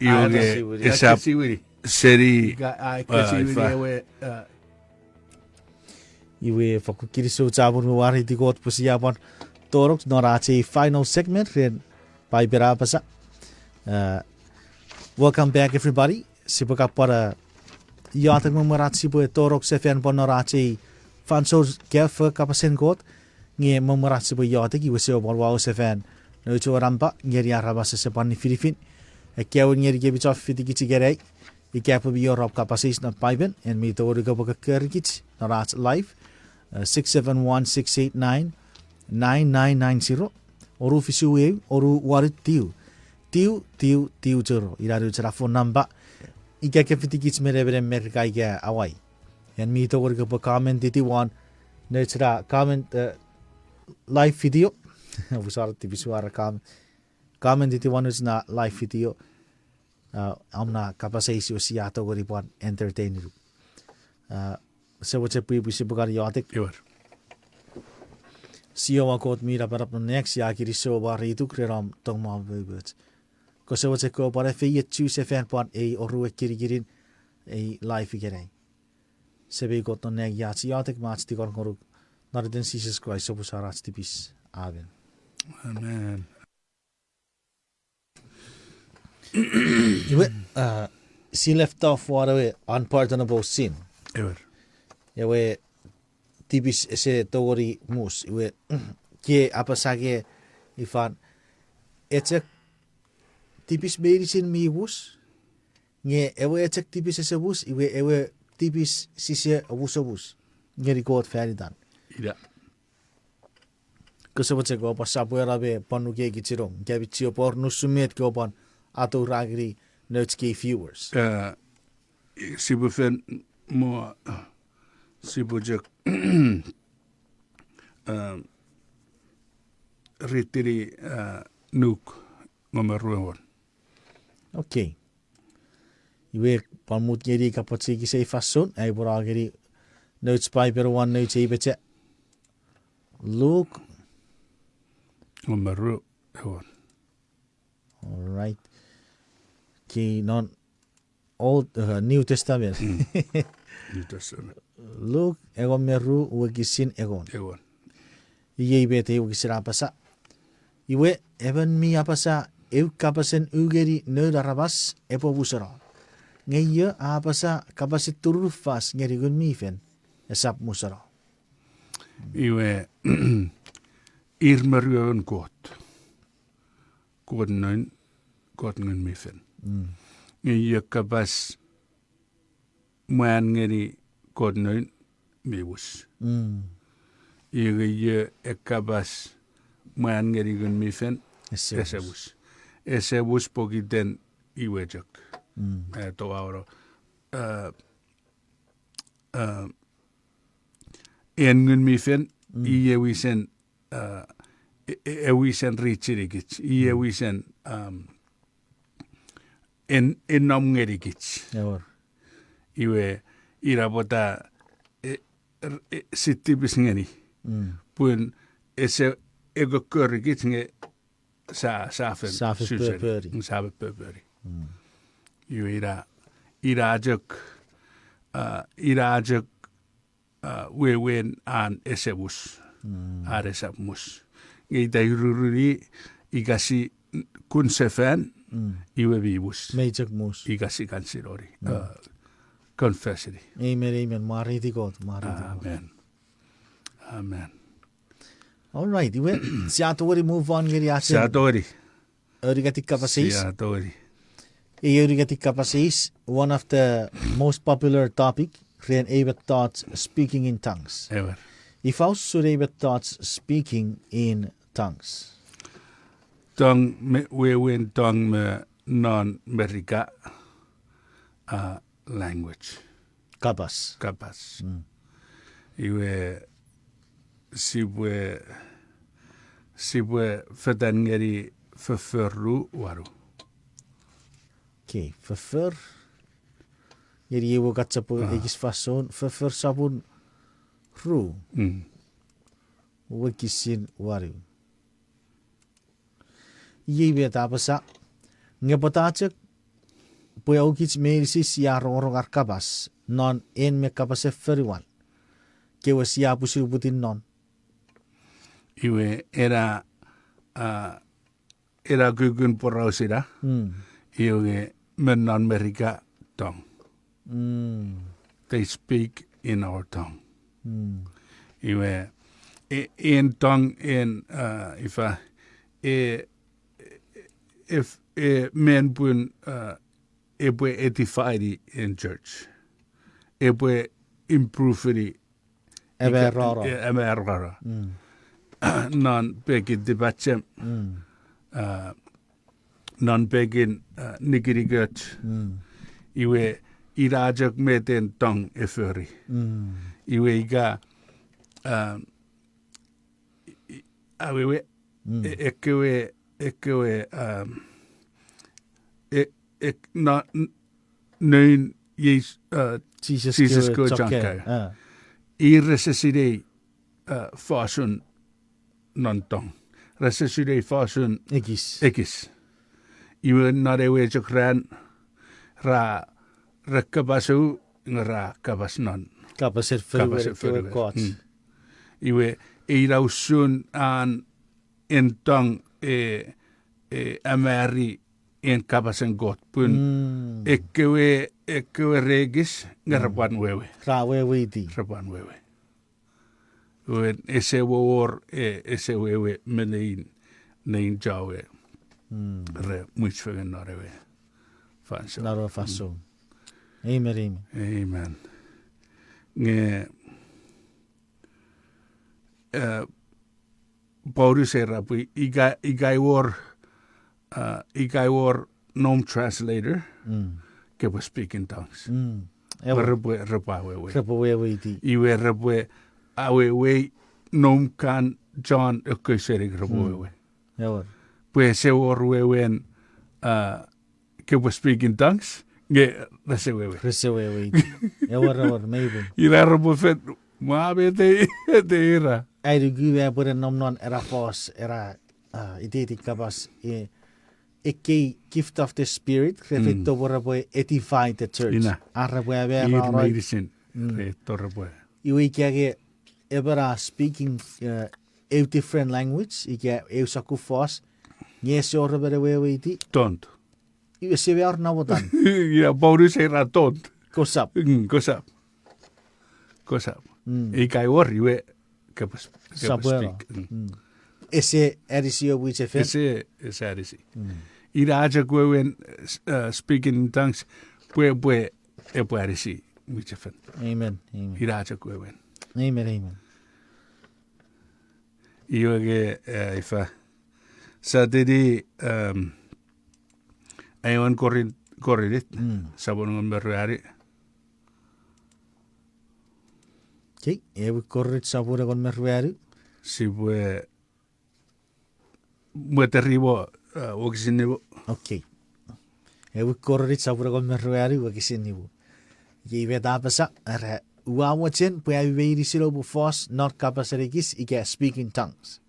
iwe nge esap seni, eh, ifa. Iwe fakkun kinisou chapur me mwareiti Kot pwe sia pwan tonong non ach ei final segment ren Paipen A Apasa. Uh, welcome back everybody. Sipwe kapwan, uh, iotek me mwen ach sipwe tonong sefan pwan non ach ei fansoun kefo kapasen Kot. Nge me mwen ach sipwe iotek iwe sipwe pwan wau sefan nouch ewe nampa ngeni aramas ese pwan nifinifin. Ekkewe ngenikemi chon fiti kich ikenai, ika pwe mi wor om kapas eis non Paipen, en mi tongeni kopwe kokkori kich non ach live, uh, six seven one, six eight nine, nine nine nine zero, onu fisu eu, onu wanu tiu, tiu, tiu, tiu zero. Ina nouch ena phone number. Ika ke fiti kich me nemenem Merika ika Hawaii, en mi tongeni kopwe comment iti won nouch ena comment, uh, live video. Upwe sor tipis won comment. Comment iti won nouch ena live video. Uh, om na kapas eis iwe sia tongeni pwan entertain nukun. Uh, ese mochen pwipwi sipwe kan iotek. Iwe. Siowa Kot mi napanap non nang, sia kinisou mwareituk ren om tong me om umoumoch. Kose mochen kopwe pwan efeiochu sefan pwan ei oruen kinikinin ei live ikenai. Semei Kot non nang, ach iotek me ach tingor ngonuk non iten Jises Kraist, sopwusan ach tipis. Amen. Amen. Iwe, uh, si left off won ewe unpardonable sin. Ewer. Ewe tipis ese tongeni mus. Iwe, ke apasa ke ifan, echok tipis meinisin mi mus, nge ewe echok tipis ese mus, iwe ewe tipis sise omusomus ngeni Kot fan itan. Ina. Kose mochen kopwe pwan sapwera me pwan nuku kich non, ika mi chiwen pwan nusun met kopwe pwan atoura ngeni nouch kei viewers. Eh, sipwe fen mo, sipwe chok, eh, ritini, eh, Nuk engon me ruu engon. Okay. Iwe pwan mut ngeni kapachikisei fansoun, ai pwan ngeni Nouch Paipel won nouch ei peche. Luk. Engon me ru, engon. All right. Kei non Old, uh, New Testament. New Testament. Luk engon me ru wokisin engon. Engon. Iei met ei wokisin a apasa. Iwe, emon mi apasa eu kapasen u ngeni noun aramas epwe museno. Nge io a apasa kapasen turunufas ngeni Ngun mi Fel, esap museno. Iwe, ir me ruemon Kot. Kot Noun, Kot Ngun mi Fel. Nge io kapas mwan ngeni Kot Noun mi mus. Iwe io e kapas mwan ngeni Ngun mi Fel, ese mus. Ese mus pokiten iwe chok. E, toauno. E, e, en Ngun mi Fel, i e wisen, e, e, e wisen richinikich, i e wisen, um, en, en nom ngenikich. Iwe, ina pwata, e, e, si tipis ngeni. Pun ese, e kokkorikich nge sa, sa fen, sa fen suseni, sa fen pöpöri. Iwe ina, ina chok, a, ina chok, a, wewen an ese mus, an esap mus. Nge ita ururuni ika si kun sefan, iwe mi mus. Mei chok mus. Ika si kan sinoni, a, confessini. Amen, amen. Mwareiti Kot, mwareiti Kot. Amen. Amen. All right, iwe, sia tongeni move on ngeni ach, sia tongeni, aunungatin kapas eis. Sia tongeni. Ei aunungatin kapas eis, one of the most popular topic, ren ei mettoch speaking in tongues. Ewer. Ifa usun ei mettoch speaking in tongues? Tong me, wewen tong me non Merika, a, language. Kapas. Kapas. Iwe sipwe, sipwe fetan ngeni Foffor ru wanu. Okay, Foffor. Ngeni ewe kachapwe ekis fansoun, Foffor sopun ru. Wokisin wanu. Iei met a apasa, nge pwata chok pwe oukich meinisin sia rongorong ar kapas non en me kapasen fonuan kewe sia pwisin uputiw non. Iwe ena, a, ena kukkun poraus ina, iwe nge me non Merika tong. They speak in our tongue. Iwe, e, en tong en, a, ifa, e, e, men pun, a, epwe edifyni en church. Epwe improveini, ika, amarano, e, amarano non pekin tipachem, a, non pekin, a, nikinikoch. Iwe ina chok met en tong e fori. Iwe ika, a, i, i, awewe, e, ekkewe, ekkewe, um, e, ek, na, n, noun Jis, a, Jises kewe chon kaeo. Ir rese sinei, a, fosun non tong. Rese sinei fosun ekis. Iwe non ewe chok ran ra, re kapas eu, nge ra kapas non kapasen fonuer. Iwe, ina usun an en tong e, e amari en kapasen Kot pun ekkewe, ekkewe re ekis nge ra pwan wewe. Ra weweiti. Ra pwan wewe. Iwe ese wor, e, ese wewe me nein, nein chon we re mwich fengen non ewe fansoun. Non ewe fansoun. Amen, amen. Amen. Nge, e, Paulus era pwe ika, ika wor, a, ika wor noum translator, kopwe speak in tongues. Ewe repwe, repwe awewe. Repwe weweiti. Iwe repwe awewei noum kan chon ekkewe sening repwe wewe. Pwe ese wor wewen, a, kopwe speak in tongues, Nge rese wewe. Rese weweiti. Ewer, ewer, mei pung. Ina repwe fen, mwa me te, te ira. Ai nuku a pwene nom non ena fos, ena, ah, iteiten kapas, e, ekkei gift of the Spirit, re feito pwe repwe edify the church. Ina. Ar repwe amera, ina, meinisin, re feito repwe. Iwe ika ke emon a speaking, eh, eu different language, ika eu sokkun fos, nge ese wor emon e weweiti. Don't. Iwe ese wor namotan. Ina Paulus era don't. Kosap. Mm, kosap. Kosap. Mm. Ika a wor, iwe, kepwe s-, kepwe speak. Mm. Ese anisi ewe mwichefen. Ese, ese anisi. Mm. Ina chok wewen, eh, speaking in tongues, pwe, pwe, epwe anisi mwichefen. Amen, amen. Ina chok wewen. Amen, amen. Iwe ke, eh, ifa. Sa tini, ehm, aewin Korin-, Korinit, mm, sopun engon me ruanu. Okei, ewe Korinit sopun engon me ruanu. Sipwe mweteri mo, eh, wokisin nimu. Okei. Ewe Korinit sopun engon me ruanu wokisin nimu. Iei met a apasa, era, ua mochen pwe ami meinisin oupwe fos non kapasen ekis ika speak in tongues.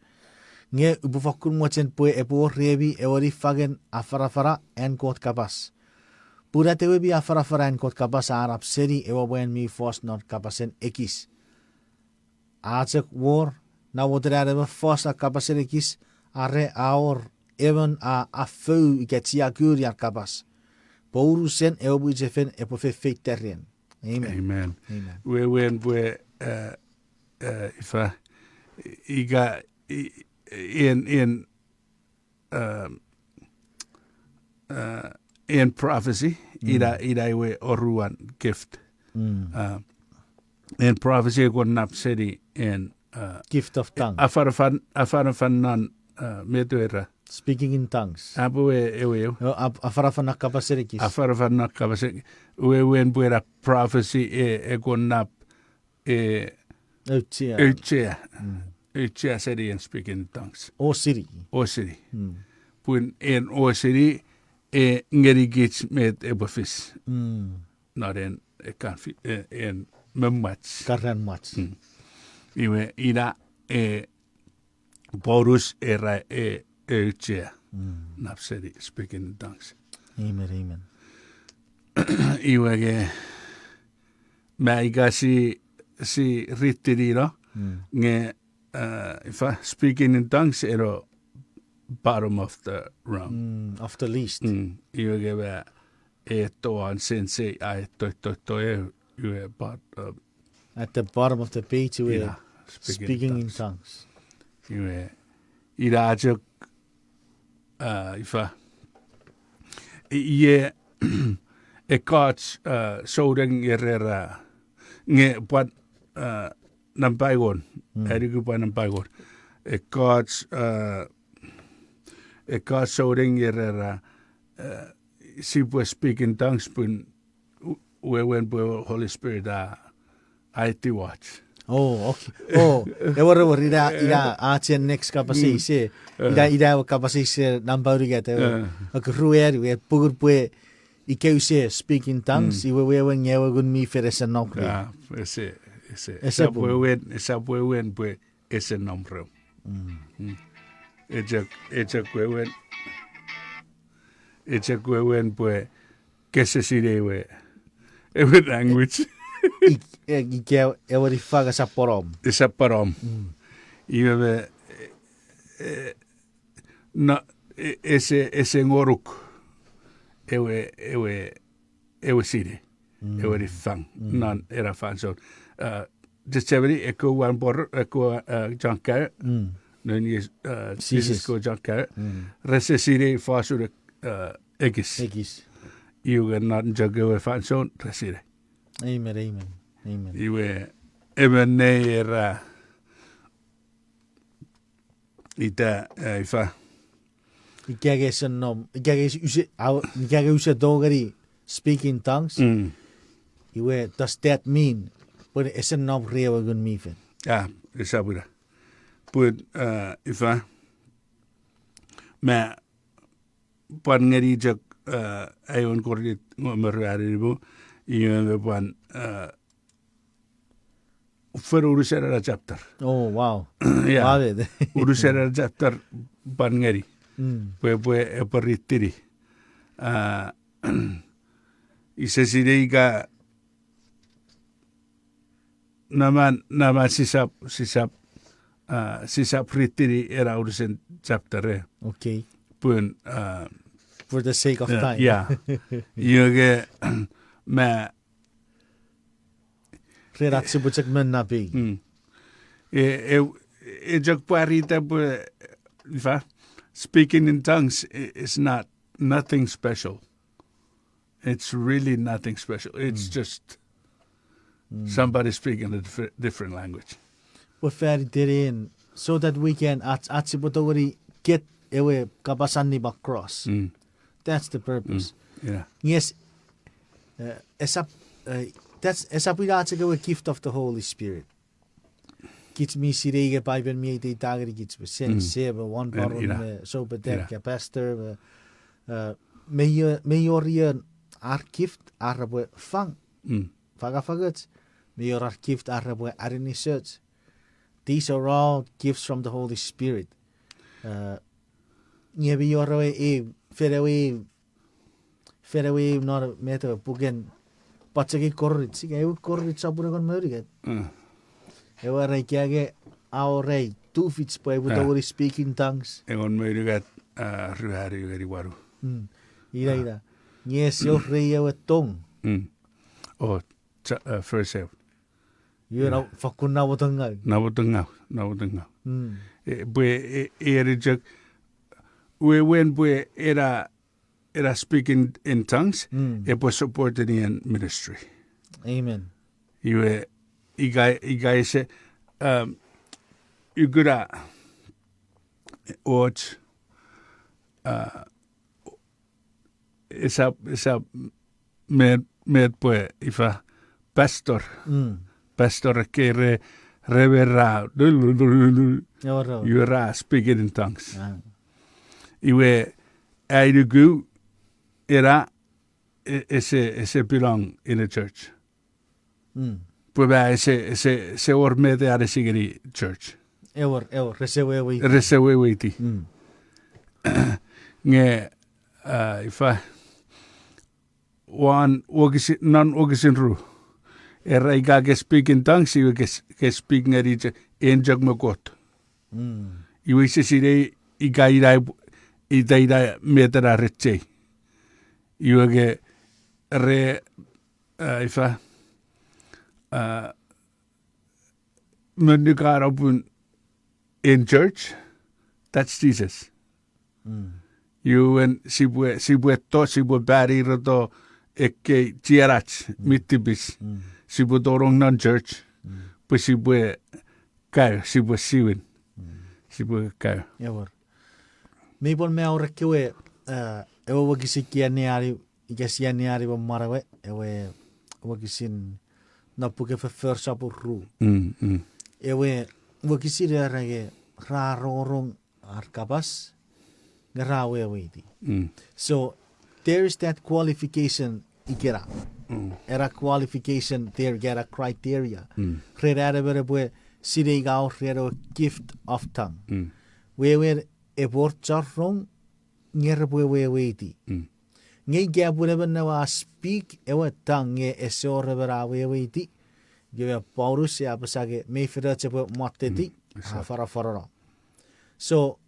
Nge upwe fokkun mochen pwe epwe wor remi ewe niffangen afanafana an Kot kapas. Pun atewe mi afanafana an Kot kapas a nap seni ewe mwan mi fos non kapasen ekis. A chok wor, namoten an emon fos non kapasen ekis, are a wor emon a afou ika chiakuni an kapas. Pwe unusen ewe mwichefen epwe fefeita ren. Amen. Amen. Amen. Wewen pwe, eh, eh, ifa, ika, i-, en, en, um, uh, en prophecy, mm, ina, ina ewe oruan gift. Mm. Uh, en prophecy e kon nap seni en, uh, gift of tongue. Afanafan, afanafan non, uh, met we ra. Speaking in tongues. Apo ewe, ewe, ewe. O, ap-, afanafan non kapasen ekis. Afanafan non kapasen ekis. Wewen pwe ena prophecy e, e kon nap e, auchea. Auchea. Mm. Auchea seni en speak in tongues. Osini. Osini. Mm. Pun en osini, e ngenikich met epwe fis. Mm. Non en, e kan fi-, e, en memwach. Karan mwach. Mm. Iwe ina, e, Paulus era e, e auchea. Mm. Nap seni speaking in tongues. Amen, amen. Iwe ke, ma ika si, si ritini no, mm, nge, uh, ifa, speaking in tongues, eno bottom of the rung. Mm, of the list. Mm, iwe ke ma eto an sense, a eto, to, to, e, iwe, but, uh, at the bottom of the page, iwe, ina, speaking in tongues. Iwe, ina chok, uh, ifa. I-, ie, ekkoch, uh, souneng nge rera, nge pwan, uh, nampa engon, mm, anuku pwan nampa engon. Ekkoch, uh, ekkoch souneng nge rera, uh, sipwe speak in tongues pun u-, wewen pwe Holy Spirit a, a etiwach. Oh, okay. Oh, ewer, ewer, ina, ina, ach ei next kapas eis, e. Mm. Ina, eh, ina ewe kapas eis, e, nampa unungat, ewe. Eh. Ak rueru, e, pungun pwe ika use speak in tongues, mm, iwe wewen nge ewe Ngun mi Fel ese nom rei. Ah, ese, ese. Ese pwe pung. Wewen, ese pwe wewen pwe ese nom rem. Mm. Mm. Echok, echok wewen. Echok wewen pwe kese sinei ewe, ewe language. Ik-, e, ika ewe niffang esap ponom. Esap ponom. Mm. Iwe me, e, e, no, e, ese, ese ngonuk ewe, ewe, ewe sinei. Mm. Ewe niffang. Mm. Non ena fansoun. Uh, Gethsemane, ekkewe wan pwor, ekkewe, uh, John Carter. Mm. Non Jises, uh, Jises. Jises kewe John Carter. Mm. Rese sinei fosun, uh, ekis. Ekis. Iwe non chok ewe fansoun, rese sinei. Amen, amen, amen. Iwe, emon nei era, ita, eh, ifa. Ika ke ese nom, ika ke use, au, ika ke use tongeni speak in tongues. Mm. Iwe, does that mean pwe ese nom rei ewe Ngun mi Fel? Ah, esap ina. Pun, eh, ifa. Ma, pwan ngeni chok uh, aewin Korint engon me ruanu, iwe me pwan, uh, fen unusen ena chapter. Oh, wow. Yeah. Love it. Unusen ena chapter pwan ngeni. Mm. Pwe, pwe epwe ritini. Uh, ise sinei ika naman, naman sisap, sisap, uh, sisap ritini ena unusen chapter, eh. Okay. Pun, uh, For the sake of, yeah, time. Yeah. Iwe ke, ma Ren ach sipwe chok men napei. Mm. E, e, e chok pwarata pwe, ifa, speaking in tongues i-, is not, nothing special. It's really nothing special. It's, mm, just, mm, somebody speaking a differ-, different language. Pwe fan iten, so that we can, ach, ach sipwe tongeni get ewe kapas allim across. Mm. That's the purpose. Mm. Yeah. Yes. Uh, esap, uh, that's, esap ina chok ewe gift of the Holy Spirit. Kich mi sinei ika Paipen mi aiti tangeni kich pwe sen, mm, se, me won, and, paron, ina, me soupetek, ina, ke pastor, me, uh, me io, me ior ion ar gift, ar repwe fang. Mm. Fangafangoch, me ior ar gift, ar repwe aninisoch. These are all gifts from the Holy Spirit. Uh, nge mi wor ewe, e, fen ewe, fen ewe non met ewe puken pacheki Korint, ika ewe Korint sopun engon me unungat. Mm. Ewe ra ika nge a wor ei tufich pwe epwe, ah, tongeni speak in tongues. Engon me unungat, ah, ruanu ngeni wanu. Mm. Ina, ah, ina. Nge ese wor rei ewe tong. Mm. Oh, cha-, uh, verse eight. Iwe, yeah, na, fakkun namotongau. Namotongau, namotongau. Mm. E, pwe, e, e, eri chok, wewen pwe ena, ena speak in, in tongues, mm, epwe support-eni en ministry. Amen. Iwe, ika, ika ese, um, ua kuna, och, uh, esap, esap, met, met pwe ifa, pastor. Mm. Pastor ekkei re, re me ra, ewer, ewer, iwe ra speaking in tongues. Ah. Iwe, ai nuku, ena, e-, ese, ese belong in a church. Mm. Pwe ma ese, ese, ese wor met a anisi ngeni church. Ewer, ewer, rese weweiti. Rese weweiti. Mm. Nge, ah, ifa, won wokisin, non wokisin ru. Era ika ke speak in tongues, iwe ke s-, ke speak ngeni chok, en chok me Kot. Mm. Iwe ise sinei ika ina, ita ina met ena rechei. Iwe ke re, ah, ifa, ah, monukano pun in church, that's Jesus. Mm. Iwe sipwe, sipwe to, sipwe panireto ekkei chienach, mm, mi tipis. Mm. Sipwe tonong non church, mm, pwe sipwe kaeo, sipwe siwin. Mm. Sipwe kaeo. Ewer. Mi pwan me aur ekkewe, eh, ewe wokisin sia anneani, ika sia anneani pwe mwan ewe, ewe wokisin non puken Foffor sopun ru. Mm, mm. Ewe wokisin era nge ra rongorong ar kapas, nge ra weweiti. Mm. So, there is that qualification ikena. Mm. Era qualification there, era criteria. Mm. Ren an emon epwe sinei ika wor ren ewe gift of tongue. Mm. Wewen epwe wor chon rong, nge repwe weweiti. Mm. Nge ika pun emon ewe a speak ewe tongue nge ese wor emon a weweiti, nge Paulus a apasa nge mei fen och epwe mwatteti, mm, a afanafanono. So,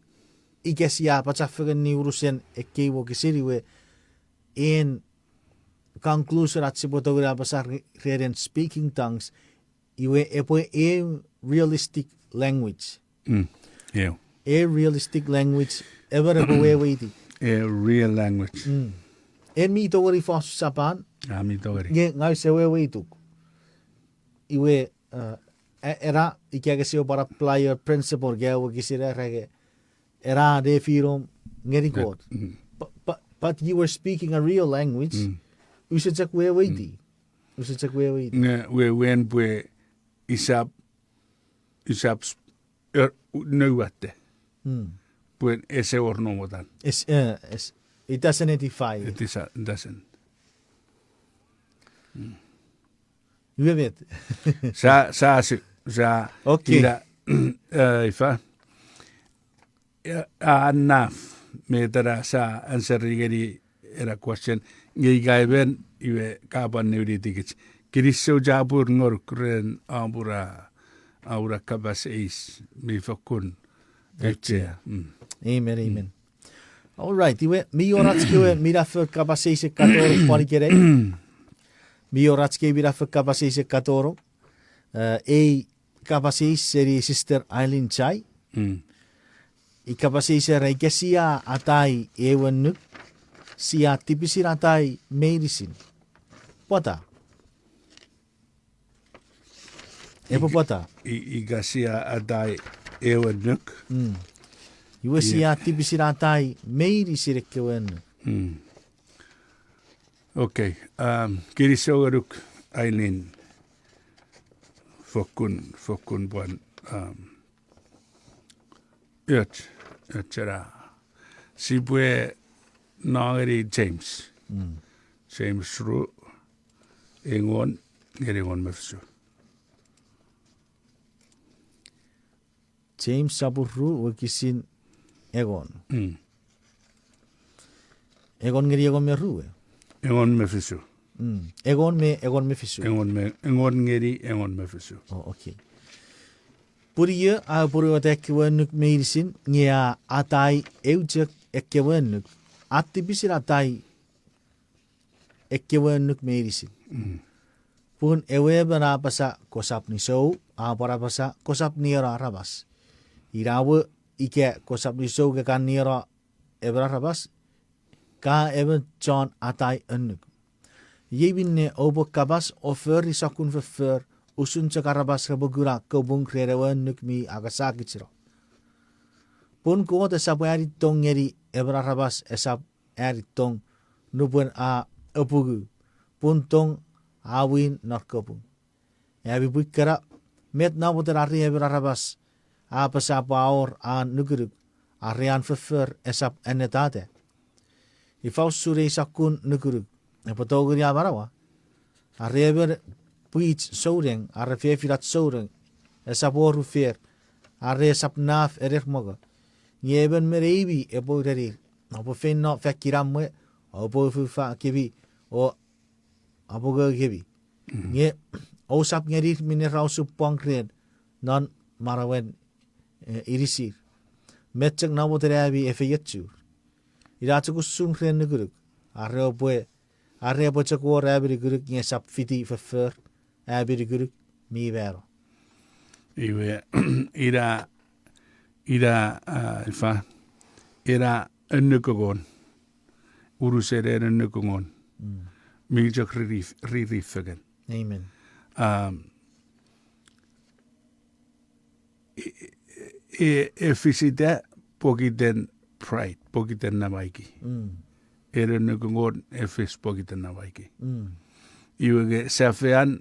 ika sia apasa fengen ni unusen ekkei wokisin iwe, en conclusion ach sipwe tongeni apasa re-, ren speaking tongues, iwe epwe a realistic language. Mm. Ew. A realistic language, emon epwe weweiti. A real language. Mm. En mi tongeni fos Sapan. A mi tongeni. Nge ngang use weweituk. Iwe, uh, e-, ena, ika ke sipwe pwan apply ewe principle ke ewe wokisin era nge, ena nefinom ngeni Kot. Mm. But, but, but you were speaking a real language. Mm. Use chok weweiti. Mm. Use chok weweiti. Nge wewen pwe isap, isap s-, er, nouwata. Mm. Pwe ese wor nomotan. Es-, eh, es-, It doesn't edify. It is a, it doesn't. Iwe met? Sa, sa, si, sa, okay. Ina, eh, ifa. Eh, a, enough. Met ena sa answer ngeni ena question. Nge ika emon, iwe ka pwan niwinitikich. Kinisou chapur ngonuk ren amura, amura kapas eis mi fokkun auchea. Auchea. Mm. Amen, amen. All right, iwe, mi wor ach kewe minafo kapas eis e katonong pwan ikenai. Mi wor ach kewe minafo kapas eis e katonong. Eh, ei kapas eis seni Sister Eileen Chai. Mm. I kapas eis era ika sia atai ewe annuk, sia tipisin atai meinisin. Pwata? Epwe pwata? I-, ika sia atai ewe annuk. Mm. Iwe sia tipisin atai meinisin ekkewe annuk. Mm. Okay, um, kinisou ngonuk Eileen. Fokkun, fokkun pwan, um, och, och ena. Sipwe no ngeni James. Mm. James ru, engon, ngeni engon me fisu. James sopun ru wokisin engon. Mm. Engon ngeni engon me ru, e? Engon me fisu. Mm. Engon me, engon me fisu. Engon me, engon ngeni engon me fisu. Oh, okay. Pun io a apwonueta ekkewe annuk meinisin, nge a atai eu chok ekkewe annuk, a tipisin atai ekkewe annuk meinisin. Mm. Pun ewe emon a apasa kosap nisou, a pwan apasa kosap nieno aramas. Ina we ika kosap nisou ke ka nieno emon aramas, ka emon chon atai annuk. Iei minne oupwe kapas o fori sokkun foffor, usun chok aramas repwe kuna kapung ren ewe annuk mi akasakicheno. Pun Kot esap ani tong ngeni emon aramas esap ani tong nupwen a apungu, pun tong a win non kapung. Ami pwi kana, met namwoten are emon aramas a apasa pwe a wor an nukunuk, are an foffor esap annetata? Ifa usun ei sokkun nukunuk epwe tongeni amanaua? Are emon pwich souneng, are fefinach souneng, esap wor ufer, are esap naf ener mongo. Nge emon me neimi epwe urenir, oupwe feino fan kinamwe, oupwe ufufa kemi, o apungu kemi. Mm. Nge ousap ngenir minne ra osupwang ren non manauen, eh, inisir. Met chok namwoten ami efeiochur. Ina chok usun ren nukunuk. Are epwe, are epwe chok wor ami nukunuk nge esap fiti foffor ami nukunuk mi mano. Iwe, ina, ina, ah, ifa, ina annuk engon. Unusen ena annuk engon. Mm. Mi chok riri, riri fengen. Amen. Um, e, e, e fisita pokiten pride, pokiten namaiki. Mm. Ena annuk engon e fis pokiten namaiki. Mm. Iwe nge safean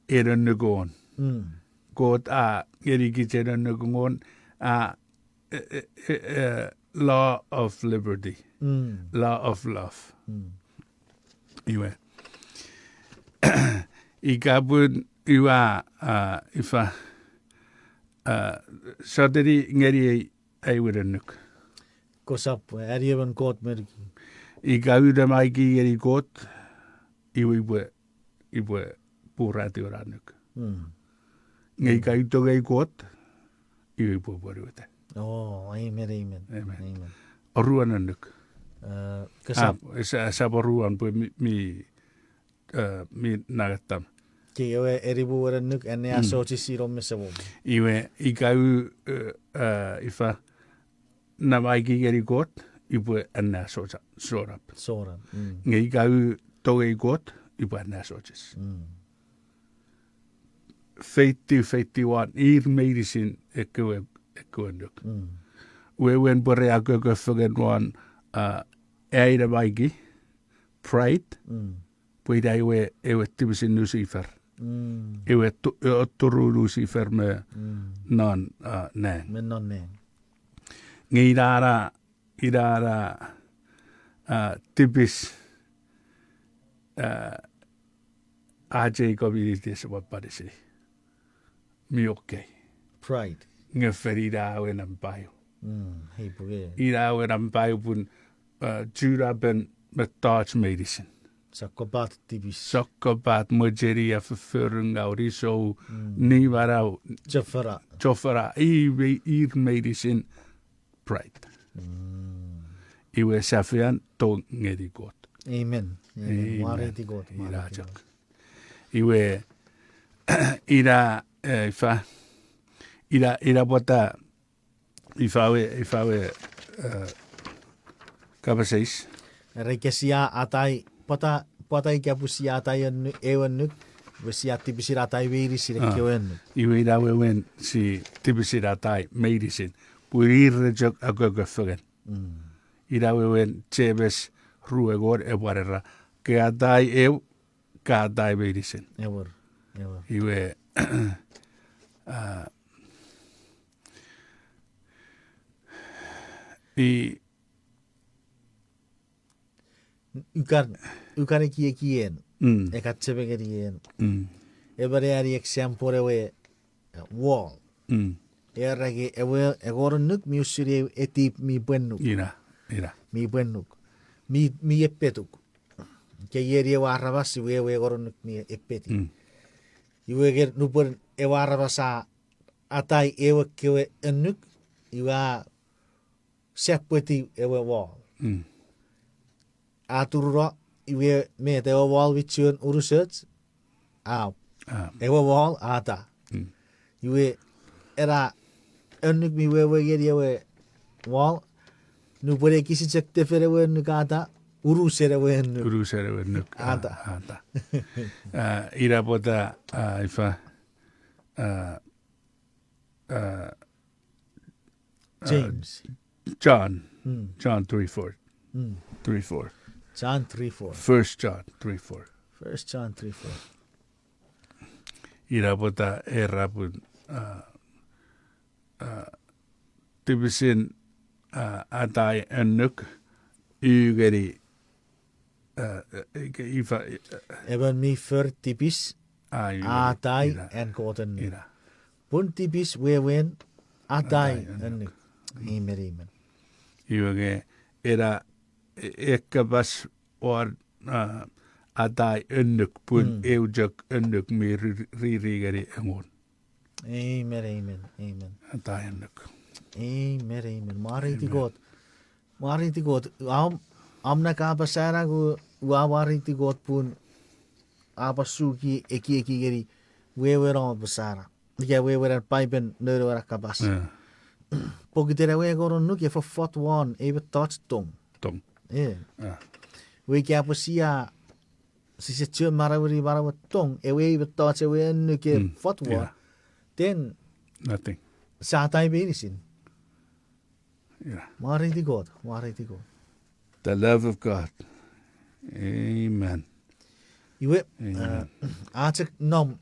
ena annuk engon. Mm. Kot a ngenikich ena annuk engon, a, e, e, e, e, law of liberty. Mm. Law of love. Mm. Iwe. Ika pun iwe, a, ifa, a, sotuni ngeni ei, ei we annuk. Kosap, e, ani emon kot me nukun. Ika u namaiki ngeni Kot, iwe ipwe, ipwe puratiw ena annuk. Mm. Nge ika u tongei Kot, iwe ipwe pwonueta. Oh, amen, amen. Amen. Amen. Oruan annuk. Eh, kesap. Ah, esa, esap oruan pwe mi, mi, eh, mi nangatam. Ke ewe enimu ena annuk, anneasochisi nom me semom. Iwe, ika u, eh, eh, ifa, namaiki ngeni Kot, ipwe anneasocha, sonap. Sonap, mm. Nge ika u tongei Kot, ipwe anneasochis. Mm. Feitiw, feitiw won ir meinisin ekkewe, ekkewe annuk. Mm. Wewen pwe re akoko fengen won, ah, ai namaiki, pride, mm, pwe ina ewe, ewe tipisin Lucifer. Mm. Ewe tu-, e, oturu Lucifer me, mm, non, ah, nang. Me non nang. Nge ina na, ina na, a, tipis, a, ach ei community ese pwan panisini. Mi okay. Pride. Nge fen ina ewe nampa eu. Mm, hei puke. Ina ewe nampa eu pun, a, chunapen mettoch meinisin. Sokkopat tipis. Sokkopat mochenia, fofforungaw, nisou, mm, nimanau. Chofona. Chofona, i me-, ir meinisin pride. Mm. Iwe safean tong ngeni Kot. Amen. Amen. Amen. Mwareiti Kot, ina mwareiti chok. Kot. Iwe, ina, eh, ifa, ina, ina pwata, ifa we, ifa we, eh, kapas eis. Era ika sia atai, pwata, pwata ika pwe sia atai annu-, eu annuk, pwe sia tipisin atai meinisin, ah, ekkewe annuk. Iwe ina wewen si tipisin atai meinisin. Pwe ir re chok akoko fengen. Mm. Ina wewen James rue engon epwe era, ke atai eu, ka atai meinisin. Ewer, ewer. Iwe, ah, i, ukan, ukan ekieki en, mm, eka cheme ngeni en. Mm. Emon ani example ewe, eh, wall. Mm. Era ke ewe, ewe wall annuk mi usun ew etip mi pwennuk. Ina, ina. Mi pwennuk. Mi, mi epetuk. Ke ieni ewe aramas, iwe ewe wall annuk mi epeti. Mm. Iwe ke nupwen ewe aramas a atai ewe kewe annuk, iwe a sapweti ewe wall. Mm. A turuno, iwe met ewe wall mi chuen unusoch, a, a, ewe wall a ata. Mm. Iwe ena annuk mi wewe ngeni ewe wall, nupwen ekis chok tefen ewe annuk a ata, unusen ewe annuk. Unusen ewe annuk a, ata. A, ata. A, ina pwata, a, ifa, a, a, uh, James. John. Mm. John three four. Mm. Three four. John three four. First John three four. First John three four. Ina pwata era pun, uh, uh, tipisin, uh, atai annuk, u ngeni, uh, uh, ifa, uh, emon mi for tipis, a, u ngeni, atai, ina, an Kot annuk. Ina. Pun tipis wewen atai, atai annuk. Annuk. Mm. Amen, amen. Iwe nge, ena, e-, ekkapas won, a, atai annuk, pun, mm, eu chok annuk mi ri-, riri ngeni engon. Amen, amen, amen. Atai annuk. Amen, amen. Mwareiti, amen, Kot. Mwareiti Kot. Am, am na kapas ena ku, ua mwareiti Kot pun a pwan suki ekieki ngeni wewen om apasa na. Ika wewen an Paipen nounou ena kapas. Yeah. Pokiten ewe engon annuk e fofot won ei mettoch tong. Tong. Eh. Ah. Iwe ika pwe sia, sise chuen manaueni manauen tong, ewe ei mettoch ewe annuk e, mm, fot won. Yeah. Then, nothing. Sia atai meinisin. Yeah. Mwareiti Kot, mwareiti Kot. The love of God. Amen. Iwe, amen, eh, a chok nom,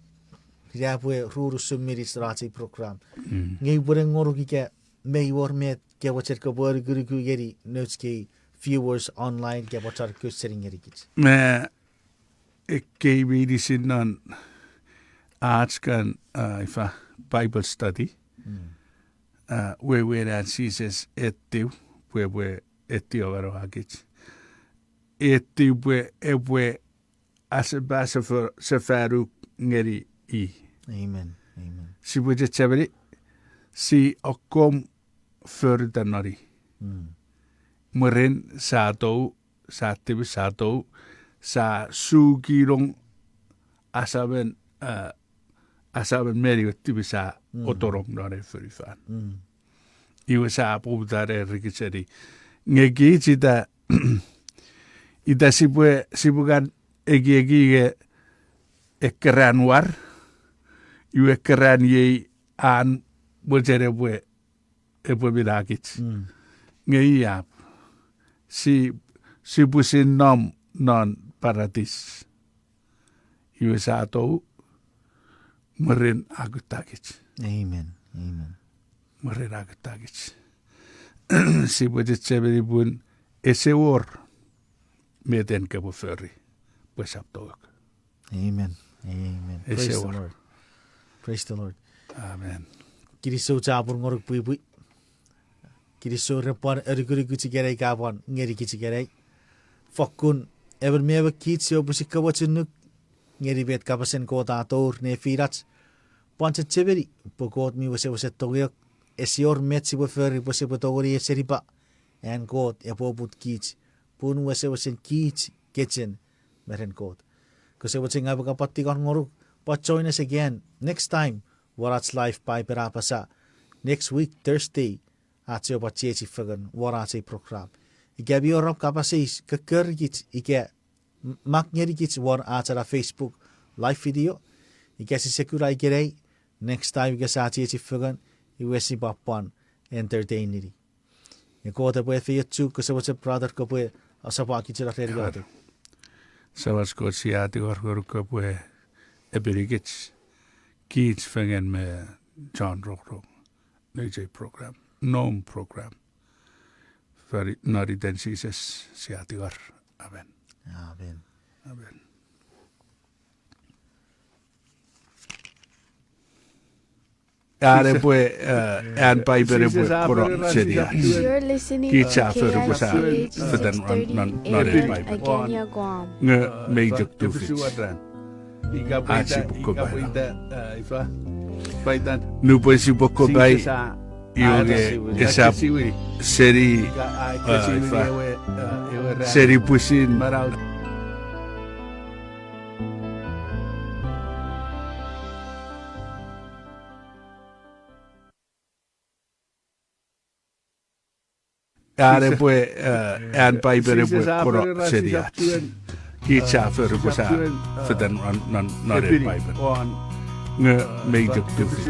ina pwe ruu unusen minich non ach ei program. Mm. Nge upwe ne ngonuk ika mei wor met ke mochen kopwe anukunuku ngeni nouch kei viewers online ke mochen kucheni ngenikich. Me ekkei meinisin non ach kan, ah, ifa, Bible study. Mm. Ah, wewen an Jises etiw, pwe epwe etiw manauakich. Etiw pwe epwe asepasefo-, sefanuk ngeni i. Amen. Amen. Sipwe chechemeni, si akkom forita non i. Mm. Mwirin sa tou, sa tipis, sa tou, sa sukinong asamen, eh, asamen meni we tipis a, mm, otonong non ei fonufan. Mm. Iwe sa poputa ne rikiseni. Nge kich ita, ita sipwe, sipwe kan ekieki nge ekkeran war, iwe ekkeran iei an mochen epwe, epwe minakich. Mm. Nge iap, si, sipwe pwisin nom non paratis. Iwe sa tou, mwirin a kuttakich. Amen. Amen. Mwirin a kuttakich. Sipwe chechemeni pun ese wor met en kopwe fori pwe esap tou. Amen. Amen. Praise the Lord. Praise the Lord. Amen. Kinisou chapur ngonuk pwipwi. Kinisou ren pwan anukunukuch ikenai ka pwan ngenikich ikenai. Fokkun emon me emon kich sipwe pwisin kamochunuk ngeni met kapasen Kot a tour nefinach. Pwan chechemeni pwe Kot mi wesewesen tongeok, ese wor met sipwe fori pwe sipwe tongeni esenipa an Kot epwe oput kich, pun wesewesen kich kechiw me ren Kot. Kose mochen ngang upwe kapati ngonuk pwe join us again next time won ach live Paipen A Apasa. Next week, Thursday, ach sipwe chiechi fengen won ach ei program. Ika mi wor om kapas eis, kokkorikich ika mak ngenikich won ach ena Facebook live video. Ika sise kuna ikenai, next time ika sia chiechi fengen, iwe sipwe pwan entertain-ini. Nge Kot epwe efeiochuk. Kose mochen brother kopwe asopwakich ren iotek. Samach Kot, sia tingor ngonuk kopwe epinikich, kich fengen me chon rongorong nouch ei program, noum program. Fori non iten Jises sia tingor. Amen. Amen. Are pwe an Paipen epwe kono seni ach, kich sia fori pwe sia fetan non ei Paipen, nge mei chok tufich. Ach sipwe kopai. Nupwen sipwe kopai, iwe nge esap seni, ifa, seni pwisin Are pwe an Paipen epwe kono seni ach, kich sia fori pwe sia fetan non, non ei Paipen, nge mei chok tufich.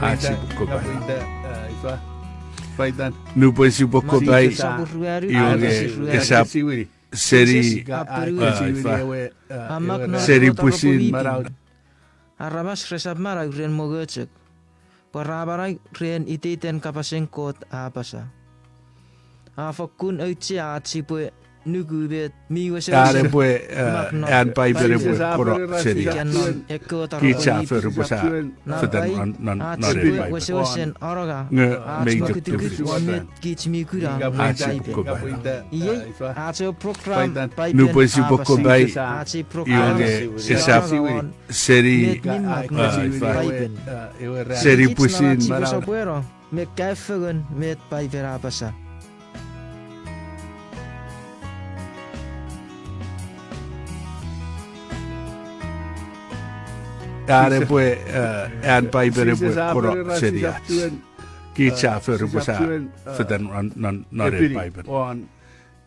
Ach sipwe kopai. Nupwen sipwe kopai, iwe nge esap seni, ifa, seni pwisin aramas resap manau ren mongo chok, pwe ra manau ren iteiten kapasen Kot a apasa. A fokkun auchea ach sipwe nuku met mi wesewesen, are pwe an Paipen epwe kono seni ach, kich sia fori pwe sia fetan non, non ei Paipen, wesewesen anonga, nge mei chok tufich. Kich mi kuna ach sipwe kopai. Iei ach ewe program Paipen Nupwen sipwe kopai, iwe nge esap seni, ifa, seni pwisin manau, sipwe sopweno me kaeo fengen met Paipen a apasa. Are pwe an Paipen epwe kono seni ach, kich sia fori pwe sia fetan non, non ei Paipen,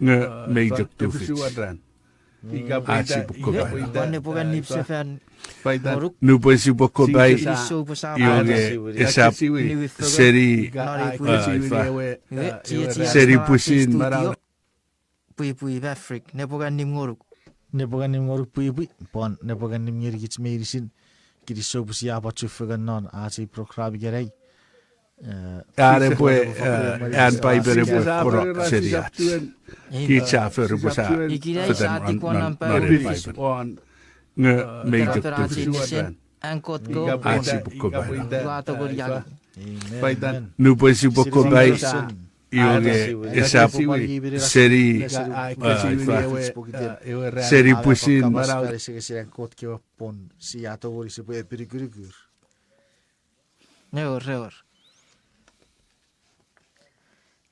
nge mei chok tufich. Ach sipwe kopai. Nupwen sipwe kopai, iwe nge esap seni, ifa, seni pwisin manau, pwipwi Maverick, nepwong annim ngonuk. Nepwong annim ngonuk pwipwi, pwan nepwong annim ngenikich meinisin. Kinisou pwe sia pwan chufengen non ach ei program ikenai. Are pwe an Paipen epwe kono seni ach, kich sia fori pwe sia fetan non ei Paipen, nge mei chok tufich. Ach sipwe kopai. Nupwen sipwe kopai, iwe nge esap seni, ifa, seni pwisin manau, eor, eor.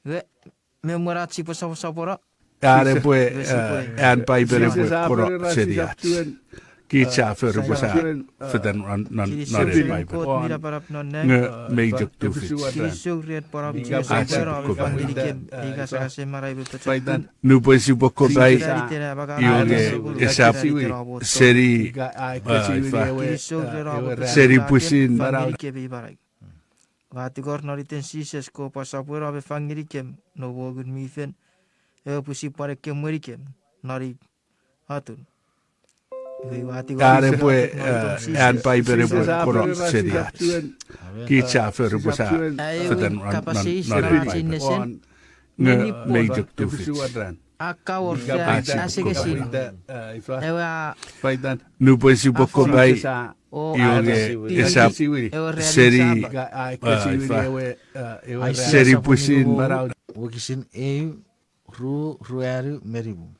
Iwe, me mwen ach sipwe soposopono, are pwe an Paipen epwe kono seni ach, kich sia fori pwe sia fetan non, non ei Paipen, nge mei chok tufich. Ach sipwe kopai. Nupwen sipwe kopai, iwe nge esap seni, ifa, seni pwisin manau, Ua tingor non iten Jises, kopwe sopweno me fang ngenikem noum Ngun mi Fel, ewe pwisin pwan ekkem mwenikem non ei atun. Are pwe an Paipen epwe kono seni ach, kich sia fori pwe sia fetan non ei Paipen, nge mei chok tufich. A kawor fan asengesin. Ewe a nupwen sipwe kopai, o iwe nge esap seni, ifa, seni pwisin. Wokisin eu, ru, ruanu me nimu.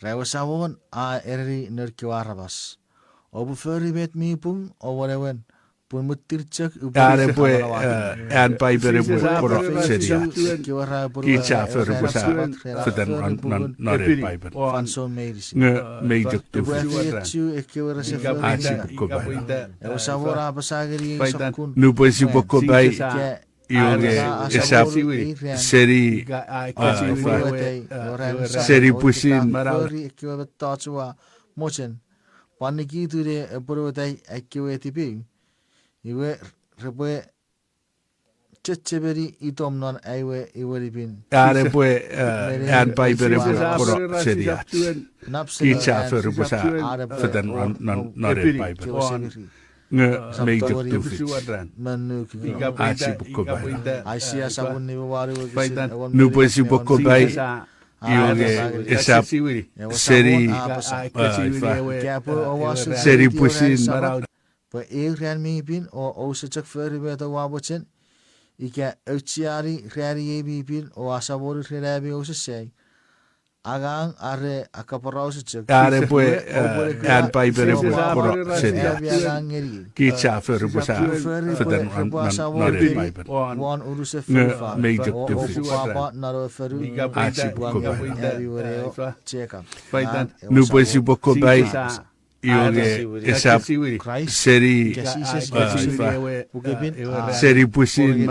Ra ewe Samon a ereni noun kewe aramas, oupwe fori met mi pung o wenewen, pun muttir chok upwe an epwe, an Paipen epwe kono seni ach. Kich a fori pwe sa fetan non, non, non ei Paipen. Nge mei chok tufich. Ach sipwe kopai. Ewe Samon a apasa ngeni ei sokkun, nupwen sipwe kopai, iwe nge esap seni, ifa, seni pwisin. Fori ekkewe mettoch oua mochen, pwan nikitu ne apwonueta ekkewe tipeu, iwe repwe chechemeni itom non ai we iwe nipin. An epwe, an Paipen epwe kono seni ach. Kich a fori pwe sa fetan non, non ei Paipen. Nge mei chok tufich. Ach sipwe kopai. Nupwen sipwe kopai, iwe nge esap seni, ifa, seni pwisin. Pwe eu ran mi pin o ouse chok fori met oua mochen, ika aucheani rani ei mi pin o asamonu ren ami ousesai, angang are akaporausa chok. An epwe, an Paipen epwe kono seni ach. Kich a fori pwe sa fetan non, non ei Paipen. Nge mei chok tufich. Ach sipwe kopai. Nupwen sipwe kopai, iwe nge esap seni, ifa, seni pwisin.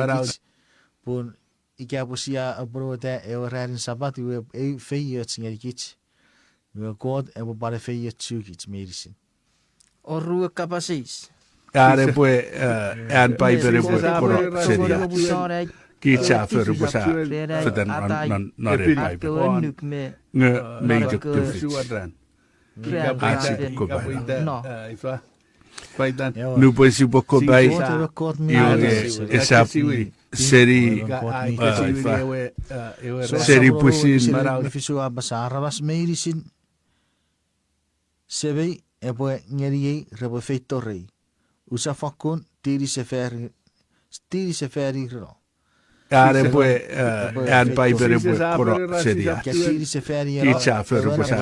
Pun ika pwe sia apwonueta ewe ranin Sapat iwe eu feioch ngenikich, iwe Kot epwe pwan efeiochukich meinisin. Oruan kapas eis. An epwe, an Paipen epwe kono seni ach. Kich a fori pwe sa fetan non, non ei Paipen. Nge mei chok tufich. Ach sipwe kopai. Nupwen sipwe kopai, iwe nge esap seni, ifa, seni pwisin. Fisu a apasa, aramas meinisin semei epwe ngeniei repwe feito rei. Usap fakkun tini sefani, tini sefani reno. An epwe, an Paipen epwe kono seni ach. Kich a fori pwe sa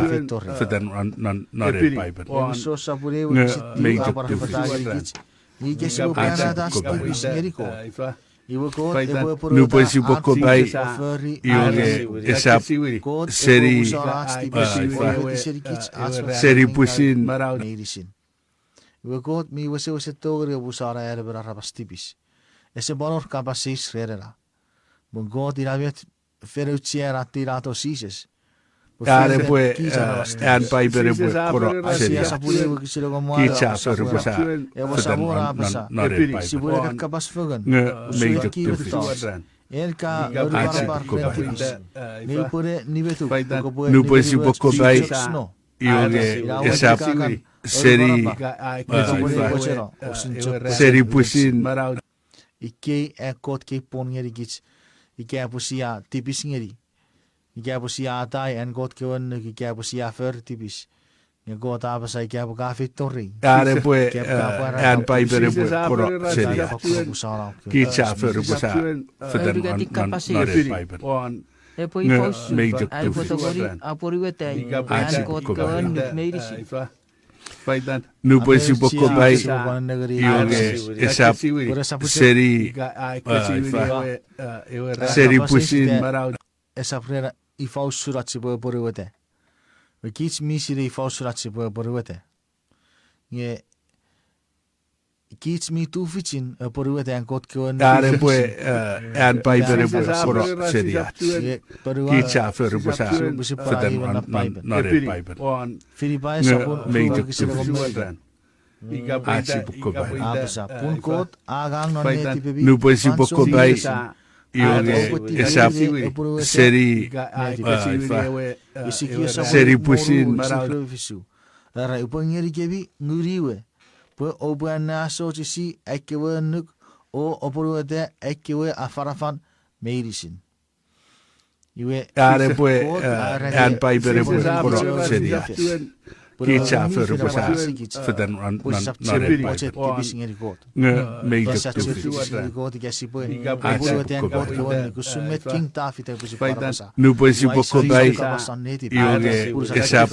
fetan non, non ei Paipen. Nge mei chok tufich. Ach sipwe kopai. Nupwen sipwe kopai, iwe nge esap seni, ifa, seni pwisin. Iwe Kot mi wesewesen tongeni omusano an emon aramas tipis. Ese pwan wor kapas eis ren ena. Pun Kot ina met fen auchean a tinato Jises. An epwe, an Paipen epwe kono seni ach. Kich a fori pwe sa fetan non, non ei Paipen. Nge mei chok tufich. Ach sipwe kopai. Nupwen sipwe kopai, iwe nge esap seni, ifa, seni pwisin. Ikkei an Kot kei pwon ngenikich, ika pwe sia tipis ngeni, ika pwe sia atai an Kot kewe annuk, ika pwe sia fori tipis. Nge Kot a apasa ika pwe ka feito rei. An epwe, an Paipen epwe kono seni ach. Kich a fori pwe sa fetan non, non ei Paipen. Nge mei chok tufich. Ach sipwe kopai. Nupwen sipwe kopai, iwe nge esap seni, ifa, seni pwisin. Esap ren ifa usun ach sipwe apwonueta. Kich mi sinei ifa usun ach sipwe apwonueta. Nge kich mi tufichin apwonueta an Kot kewe annuk. An epwe, an Paipen epwe kono seni ach. Kich a fori pwe sa fetan non, non ei Paipen. Nge mei chok tufich. Ach sipwe kopai. Apasa, pun Kot a angang non netipemi. Nupwen sipwe kopai, iwe nge esap seni, ifa, seni pwisin. Era upwe ngenikemi ngun we, pwe oupwe anneasochisi ekkewe annuk o apwonueta ekkewe afanafan meinisin. Iwe, are pwe, Kot, eh, are an Paipen epwe kono seni ach. Kich a fori pwe sa fetan non, non, non ei Paipen. Tipis ngeni Kot. Nge mei chok tufich. Tipis ngeni Kot ika sipwe, ach sipwe kopai. Usun met King David epwe sipwe apasa. Nupwen sipwe kopai, iwe nge esap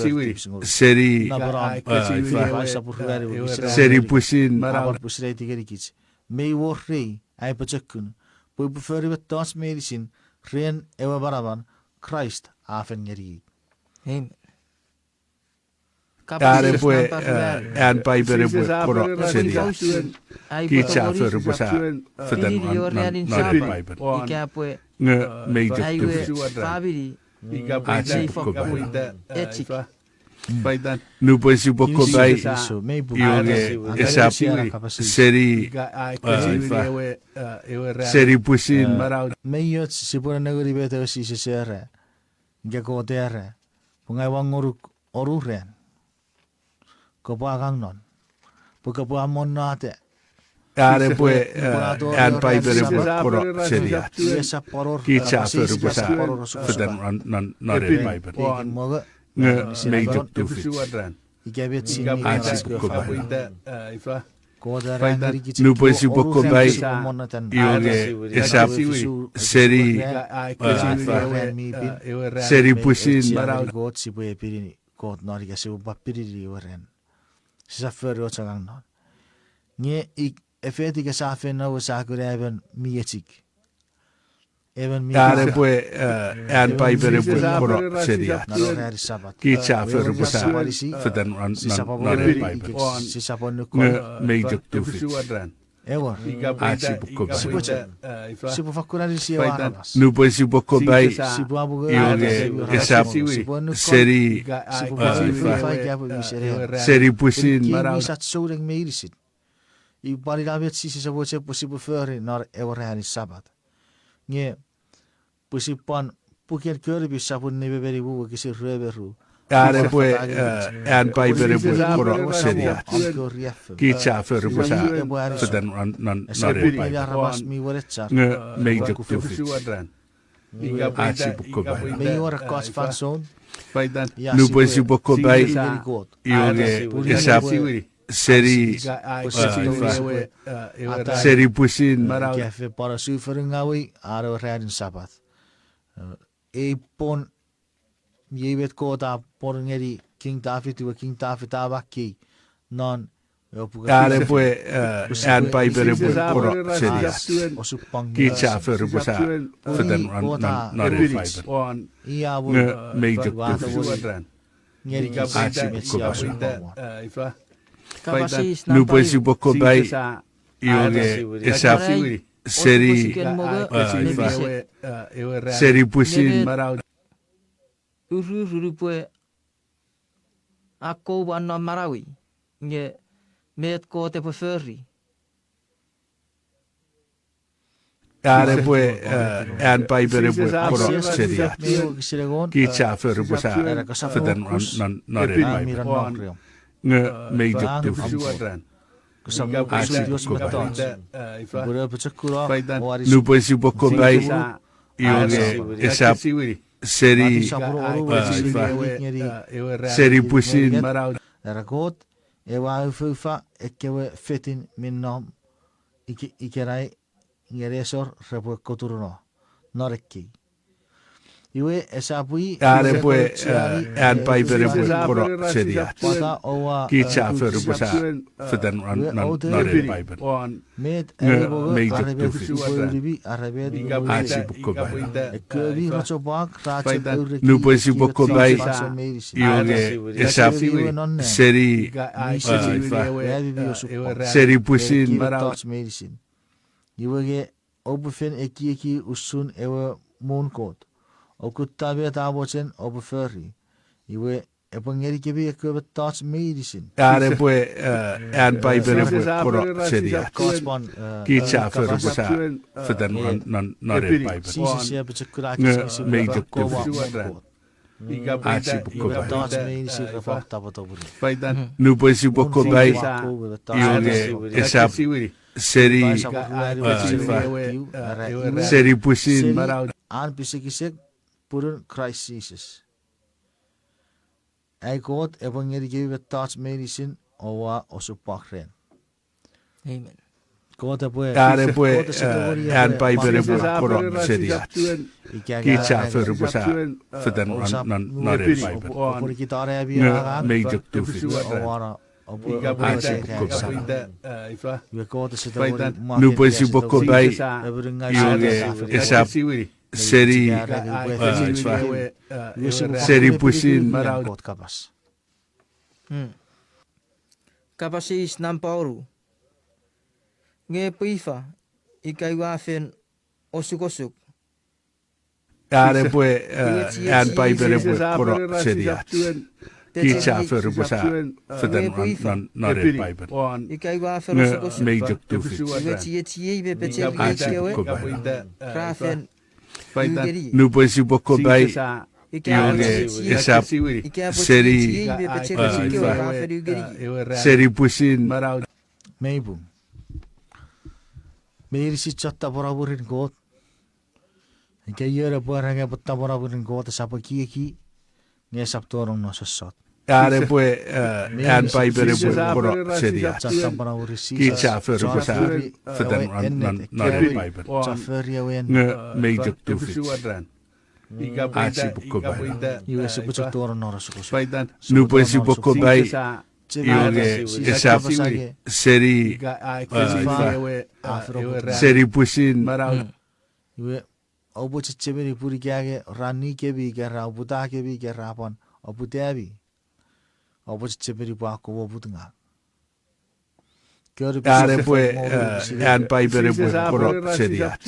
seni, eh, ifa, seni pwisin. Mei wor rei ai pochokun, pwe upwe fori mettoch meinisin ren ewe manaman Kraist a fen ngeniei. Are pwe, eh, an Paipen epwe kono seni ach. Kich a fori pwe sa fetan non, non ei Paipen. Nge mei chok tufich. Ach sipwe kopai. Nupwen sipwe kopai, iwe nge esap seni, eh, ifa, seni pwisin. Mei och sipwe nengeni met ewe Jises era, ika Kot era, pwe ngang ua ngonuk onu ran. Kopwe angang non. Pwe kopwe amonnata. Are pwe, eh, an Paipen epwe kono seni ach. Kich a fori pwe sa fetan non, non, non ei Paipen. Nge mei chok tufich. Ach sipwe kopai. Nupwen sipwe kopai, iwe nge esap seni, eh, ifa, seni pwisin. Kot sipwe epini Kot non ika sipwe pwan pinini ewe ran. Sisap fori och angang non. Nge ik-, efet ika sa fen no sa kuna emon mi echik. Are pwe, eh, an Paipen epwe kono seni ach. Kich a fori pwe sa fetan non, non ei Paipen. Nge mei chok tufich. Ach sipwe kopai. Nupwen sipwe kopai, iwe nge esap seni, eh, ifa, seni pwisin. Ipwalina met Jises epwe chok pwe sipwe fori non ewe ranin Sapat. Nge pwe sipwe pwan puken Koripus sopun nime me nimu wokisin rue me ru. Are pwe, eh, an Paipen epwe kono seni ach. Kich a fori pwe sa fetan non, non, non ei Paipen. Nge mei chok tufich. Ach sipwe kopai. Nupwen sipwe kopai, iwe nge esap seni, eh, ifa, seni pwisin. Ika fen pwan osufenungawi an ewe ranin Sapat. Eh, ei pwon, iei met Kot a pwon ngeni King David, iwe King David a makkei non, are pwe, eh, an Paipen epwe kono seni ach. Kich a fori pwe sa fetan non, non, non ei Paipen. Nge mei chok tufich. Ach sipwe kopai. Nupwen sipwe kopai, iwe nge esap seni, eh, ifa, seni pwisin. Ururun upwe akkou pwan non manauei, nge met Kot epwe fori. Are pwe, eh, an Paipen epwe kono seni ach. Kich a fori pwe sa fetan non, non, non ei Paipen. Nge mei chok tufich. Ach sipwe kopai. Nupwen sipwe kopai, iwe nge esap seni, eh, ifa, seni pwisin. Era Kot, ewe a ufouf ekkewe fetin mi nom ike-, ikenai nge nesor repwe koturuno non ekkei. Iwe esap pwi, are pwe, eh, an Paipen epwe kono seni ach. Kich a fori pwe sa fetan non, non, non ei Paipen. Nge mei chok tufich. Ach sipwe kopai. Nupwen sipwe kopai, iwe nge esap seni, eh, ifa, seni pwisin. Iwe nge oupwe fen ekieki usun ewe muun Kot, okutta met a mochen oupwe fori, iwe epwe ngenikemi ekkewe mettoch meinisin. Are pwe, eh, an Paipen epwe kono seni ach. Kich a fori pwe sa fetan non, non, non ei Paipen. Nge mei chok tufich. Ach sipwe kopai. Nupwen sipwe kopai, iwe nge esap seni, eh, ifa, seni pwisin. An pisekisek punun Kraist Jises. Ai Kot epwe ngenikemi mettoch meinisin oua osupwang ren. Amen. An epwe, an Paipen epwe kono seni ach. Kich a fori pwe sa fetan non, non ewe Paipen. Nge mei chok tufich. Ach sipwe kopai. Nupwen sipwe kopai, iwe nge esap seni, seni pwisin. Kapas eis nampa wonu. Nge pwe ifa, ika ua fen osukosuk? An epwe, an Paipen epwe kono seni ach. Kich a fori pwe sa fetan non, non ewe Paipen. Nge mei chok tufich. Ach sipwe kopai. Nupwen sipwe kopai, iwe nge esap seni, seni pwisin. Mei pung. Meinisin chon tapweno mwirin Kot. Ika ion epwe era nge epwe tapweno mwirin Kot esap ekieki, nge esap tonong non sossot. An epwe, an Paipen epwe kono seni ach. Kich a fori pwe sa fetan non, non ewe Paipen. Nge mei chok tufich. Ach sipwe kopai. Nupwen sipwe kopai, iwe nge esap seni, seni pwisin. Iwe, oupwe chechemeni pun ika nge ra nikemi ika ra oputakemi ika ra pwan oputami, oupwe chechemeni pwe a kopwe oput ngang. An epwe, an Paipen epwe kono seni ach.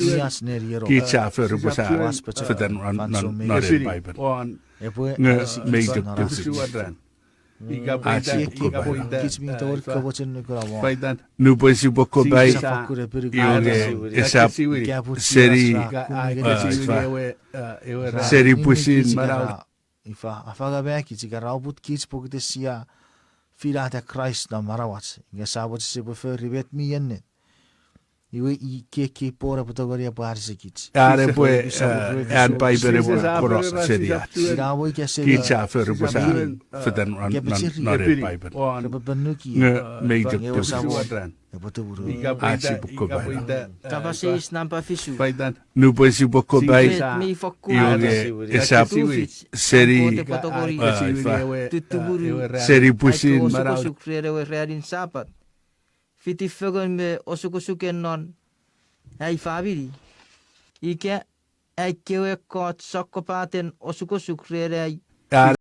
Kich a fori pwe sa fetan non, non ewe Paipen. Nge mei chok tufich. Ach sipwe kopai. Nupwen sipwe kopai, iwe nge esap seni, seni pwisin. Ifa, a fangama kich ika ra oput kich pokiten sia finata Kraist non manauach, nge sa mochen sipwe fori met mi ennet. Iwe i kekkei pwon epwe tongeni epwe anisikich. An epwe, an Paipen epwe kono seni ach. Kich a fori pwe sa fetan non, non ewe Paipen. Nge mei chok tufich. Ach sipwe kopai. Kapas eis nampa fisu. Nupwen sipwe kopai, iwe nge esap seni, ifa, seni pwisin. Osukosuk ren ewe ranin Sapat. Fiti fengen me osukosuken non ai famini, ika ai kewe ekkoch sokkopaten osukosuk ren ai